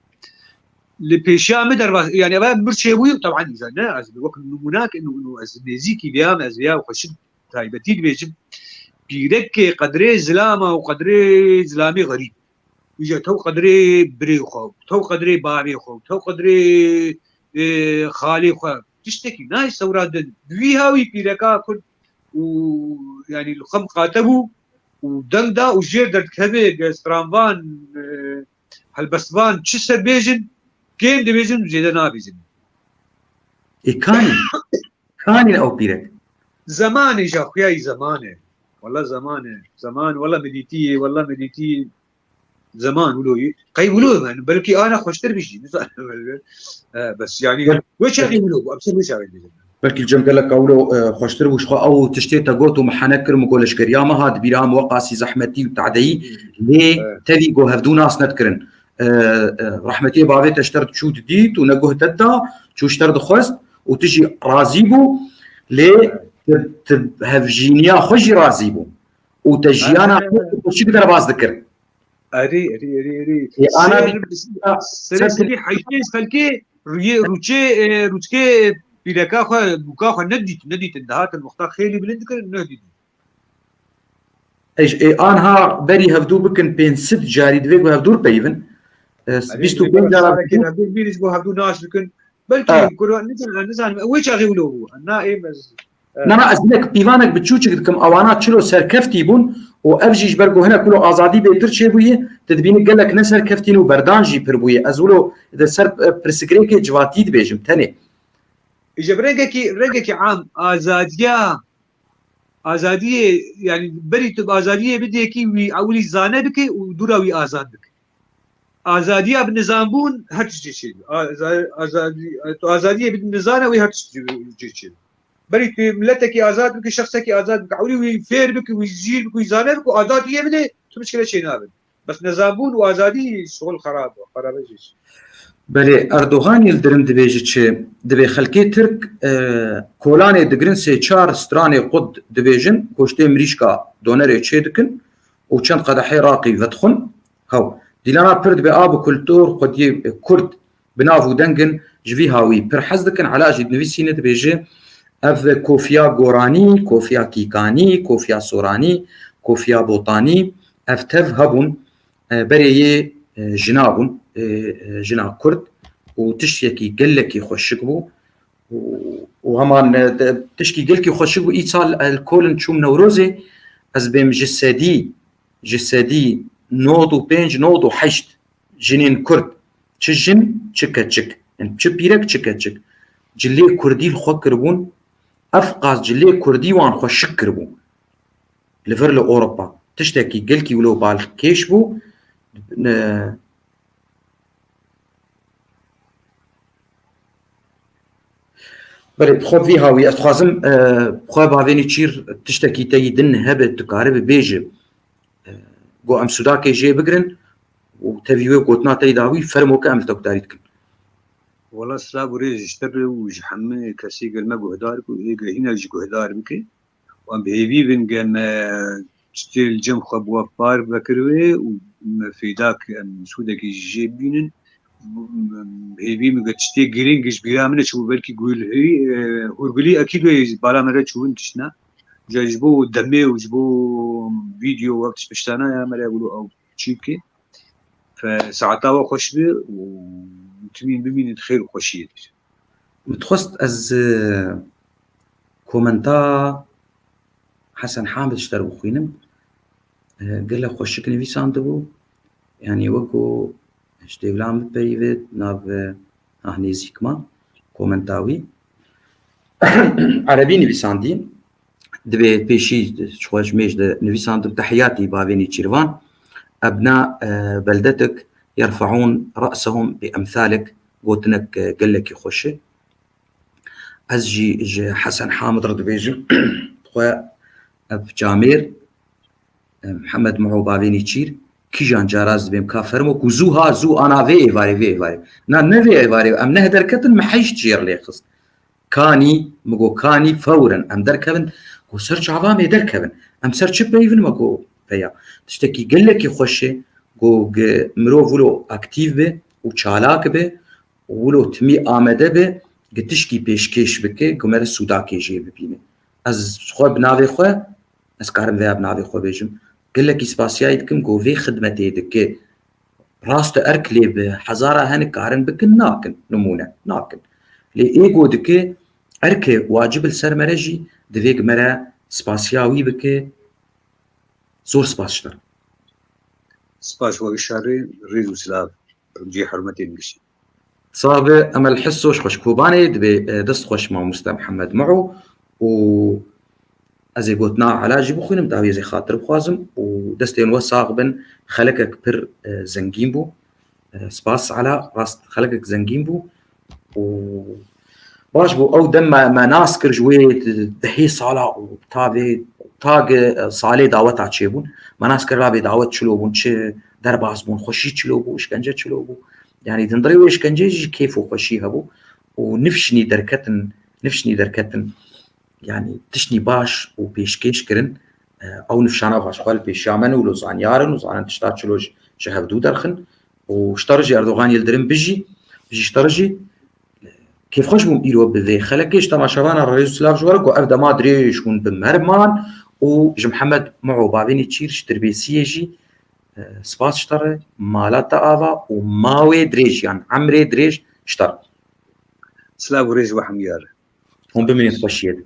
Li pêşiya min derbas, yanî ev mir çêbûyî, teban îza ne, ez wek nimûnak, inu, inu, ez nêzîkî vêya me, ez vêya xweşik taybetî dibêjim. Pîrekê qedrê zilama û qedrê zilamê xerîb. Îja tew qedrê birê xwe, tew qedrê bavê xwe, tew qedrê, e, xalê xwe. Tiştekî nayê sewra din. Bi vî hawî pîreka Kurd û, yanî li xwe miqate bû û deng da û jêr derdikeve ge stranvan, e, helbestvan çi ser bêjin, kêm dibêjin û zêde nabêjin. Ê kanî, kanî ew pîrek. Zemanê ja xuyayî zemanê. Wela zemanê. Zeman, wela min dîtî, wela min dîtî. Zeman wilo yî. Qey wilo yani, belkî ana xweştir bijî. Nizanim. E, bes yani, Bel- wê çaxê wilo bû, em ser wê çaxê dibêjin. Belkî cem gelek wilo, e, xweştir bû, ji xwe ew tiştê te got û min hene kir, min got leşkeriya me hat bîra min weqasî zehmetî û tadeyî, lê Evet. tevî got hevdû nas nedikirin. E, e, rehmetiyê bavê te ji te re diçû didît û ne guh te da, çû ji te re dixwest û tu jî razî bû, lê Evet. tu, tu hevjîniya xwe jî razî bû. Û te jiyana Evet. xwe xweşik derbas dikir. Erê, erê, erê, erê. Ê, ana Ser, bir- ser- serê sibî heyştê xelkê rûyê, rûçê, e, rûçkê pîreka xwe, bûka xwe nedît, nedîtin. Dihatin wexta xêlî bilind dikirin, nedîtin. Ej, ê, anha berî hevdû bikin pênc sed carî divê ku hevdû peyivin. E, Erê, bîst û pênc cara bikin. Hevdû bîrî ji bo hevdû nas bikin. Belkî Ha. Kur'an nizanim, nizanim, wê çaxê wilo bû. Na ê mez-, Na, na, ez hinek pîvanek biçûçik dikim, ewana çilo serkeftî bûn û ev jî ji ber ku hinek wilo azadî bêtir çêbûye, tu dibînî gelek neserkeftîn û berdan jî pir bûye. Ez wilo di ser, e, pirsigrêkê civatî dibêjim tenê. Îje bi rengekî, rengekî am, azadiya, azadiyê, yani berî tu bi azadiyê bidêkî wî ewilî zane bike û dûra wî azad bike. Azadiya bi nizambûn her tişt jê çêdibî. Aza-, azadî, tu azadiyê bidî nizana wî her tişt jê, jê çêdibî. Berî tu miletekî azad bikî, şexsekî azad bikî, ewlî wî fêr bikî, wî zîr bikî, wî zane bikî, azadiyê bidê, tu mişkile çênabin. Bes nizambûn û azadî şixul xerab, xerabe jê çi. Belê, Erdogan Yildirim dibêje çi? Dibê xelkê Tirk, e, kolanê digirin sê çar stranê qut dibêjin, goştê mirîşka donerê çê dikin û çend qedehê raqî vedixwin. Hew. Dîlana pir dibe a bi kultur xwediyê Kurd bi nav û deng in, ji vî hawî pir hez dikin. Ela jî dinivîsîne dibêje, ev kofiya goranî, kofiya kîkanî, kofiya soranî, kofiya botanî, ev tev hebûn, e, berê yê, e, jina bûn, e, e, jina Kurd û tiştekî gelekî xweşik bû. Û, û heman, e, de, tişkî gelkî xweşik bû. Îsal el kolin çûm Newrozê, ez bêm ji sedî, ji sedî nod û pênc, nod û heşt jinên Kurd, çi jin, çi keçik, yani çi pîrek, çi keçik, cilê Kurdî li xwe kiribûn, ev qas cilê Kurdî wan xweşik kiribû. Li vir li Ewropa tiştekî gelkî wilo balkêş bû. E, Belê, bi xwe vî hawî ez dixwazim, e, bi xwe bavênî çîr tiştekî te yî din hebe, tu karibî bêjî, e, go em sûdakê jê bigirin û tevî wê gotina te yî dawî fermo ke em li te guhdarî dikin. Wela silav û rêz ji te be û ji hemû kesê gel me guhdar ku ê ge hîna jî guhdar bike. Wan bi hêvî bin ge me tiştê li cem xwe bi we par vekiribe û me fêdak em sûdekî jê bînin. Hêvî min ge tiştê girîng ji bîra min e, çi bû belkî guhilhî, e, hûrgulî ekîd wê ji bala me re çûbin tiştna. Ca ji bo demê û ji bo vîdeo û ev tişt piştana ya me re wilo ew çî bike. Fe saeta we xweş be û timîn bimînin xêr û xweşiyê de. Min dixwest ez, e, komenta Hesen Hamid ji te re bixwînim. E, gelek xweşik nivîsandibû. Yanî wek ku ji dêvlan bipeyivê nav, e, ah nêzîk ma komenta wî. Erebî nivîsandî. Divê pêşî ji xwe ji mêj de nivîsandib: Tehiyatî bavênî çîrvan. Ebna, e, beldetik yerfeûn re'sehum bi emthalik, gotinek, e, gelekî xweş e. Ez jî ji Hesen Hamid re dibêjim, xwe ev camêr, e, Mihemed Miho bavênî çîr, kîjan cara ez dibêm ka fermo ku zû ha, zû ana vê êvarê, vê êvarê. Na, ne vê êvarê, em neh derketin, me heyşt jêr lê xist. Kanî, min got, kanî fewren em derkevin, ku ser çava me derkevin. Em ser çi peyvin, me got, peya. Tiştekî gelekî xweş e, ku gi-, mirov wilo aktîv be û çalak be û wilo timî amede be, gi tişkî pêşkêş bike, ku me re sûdakê jê bibîne. Ez xwe bi navê xwe, ez karim vêya bi navê xwe bêjim. Gelekî spasiyayî dikim, ku vê xidmetê dike. Rast e, erk lê bi hezara henik karin bikin, nakin, nimûne, nakin. Lê ê go dike, erkê wacib li ser me re jî, divê gi me re spasiya wî bike. Zor spas ji te re. Spas we şerê, rêz û silav. Cihê hurmetê min gişî. Sax be, Emel Hisso ji Xweşkobanê dibê, e, dest xweş mamoste Mihemed Miho û ez ê gotina Ela jî bixwînim, dawî ez ê xatir bixwazim û destên we sax bin. Xelekek pir, e, zengîn bû. E, spas Ela, rast xelekek zengîn bû û baş bû. Ew dem me, me nas kir ji wê dehê sala û ta vê, ta gi, e, salê daweta çêbûn. Me nas kir, rabê dawet çilo bûn, çi derbas bûn, xweşî çilo bû, işkence çilo bû. Yanî di hundirê wê işkenceyê jî kêf û xweşî hebû û nifşinî derketin, nifşinî derketin. Yanî tiştî baş û pêşkêş kirin. E, ew nifşana baş xwe li pêşiya me ne û lo zanyar in û zanin tişta çilo ji, ji hevdû derxin. Û ji te re jî Erdogan Yildirim bijî, bijî ji te re jî. Kêfxweş bûm îro bi vê xelekê ji temaşevana re rêz û silav ji we re ku ev dema dirêj hûn bi me re man û ji Mihemed Miho bavênî çîr ji Tirbêsiyê jî, e, spas ji te re, mala te ava û mawê dirêj yan emrê dirêj ji te re. Silav û rêz we hemûya re. Hûn bimînin xweşiyê de.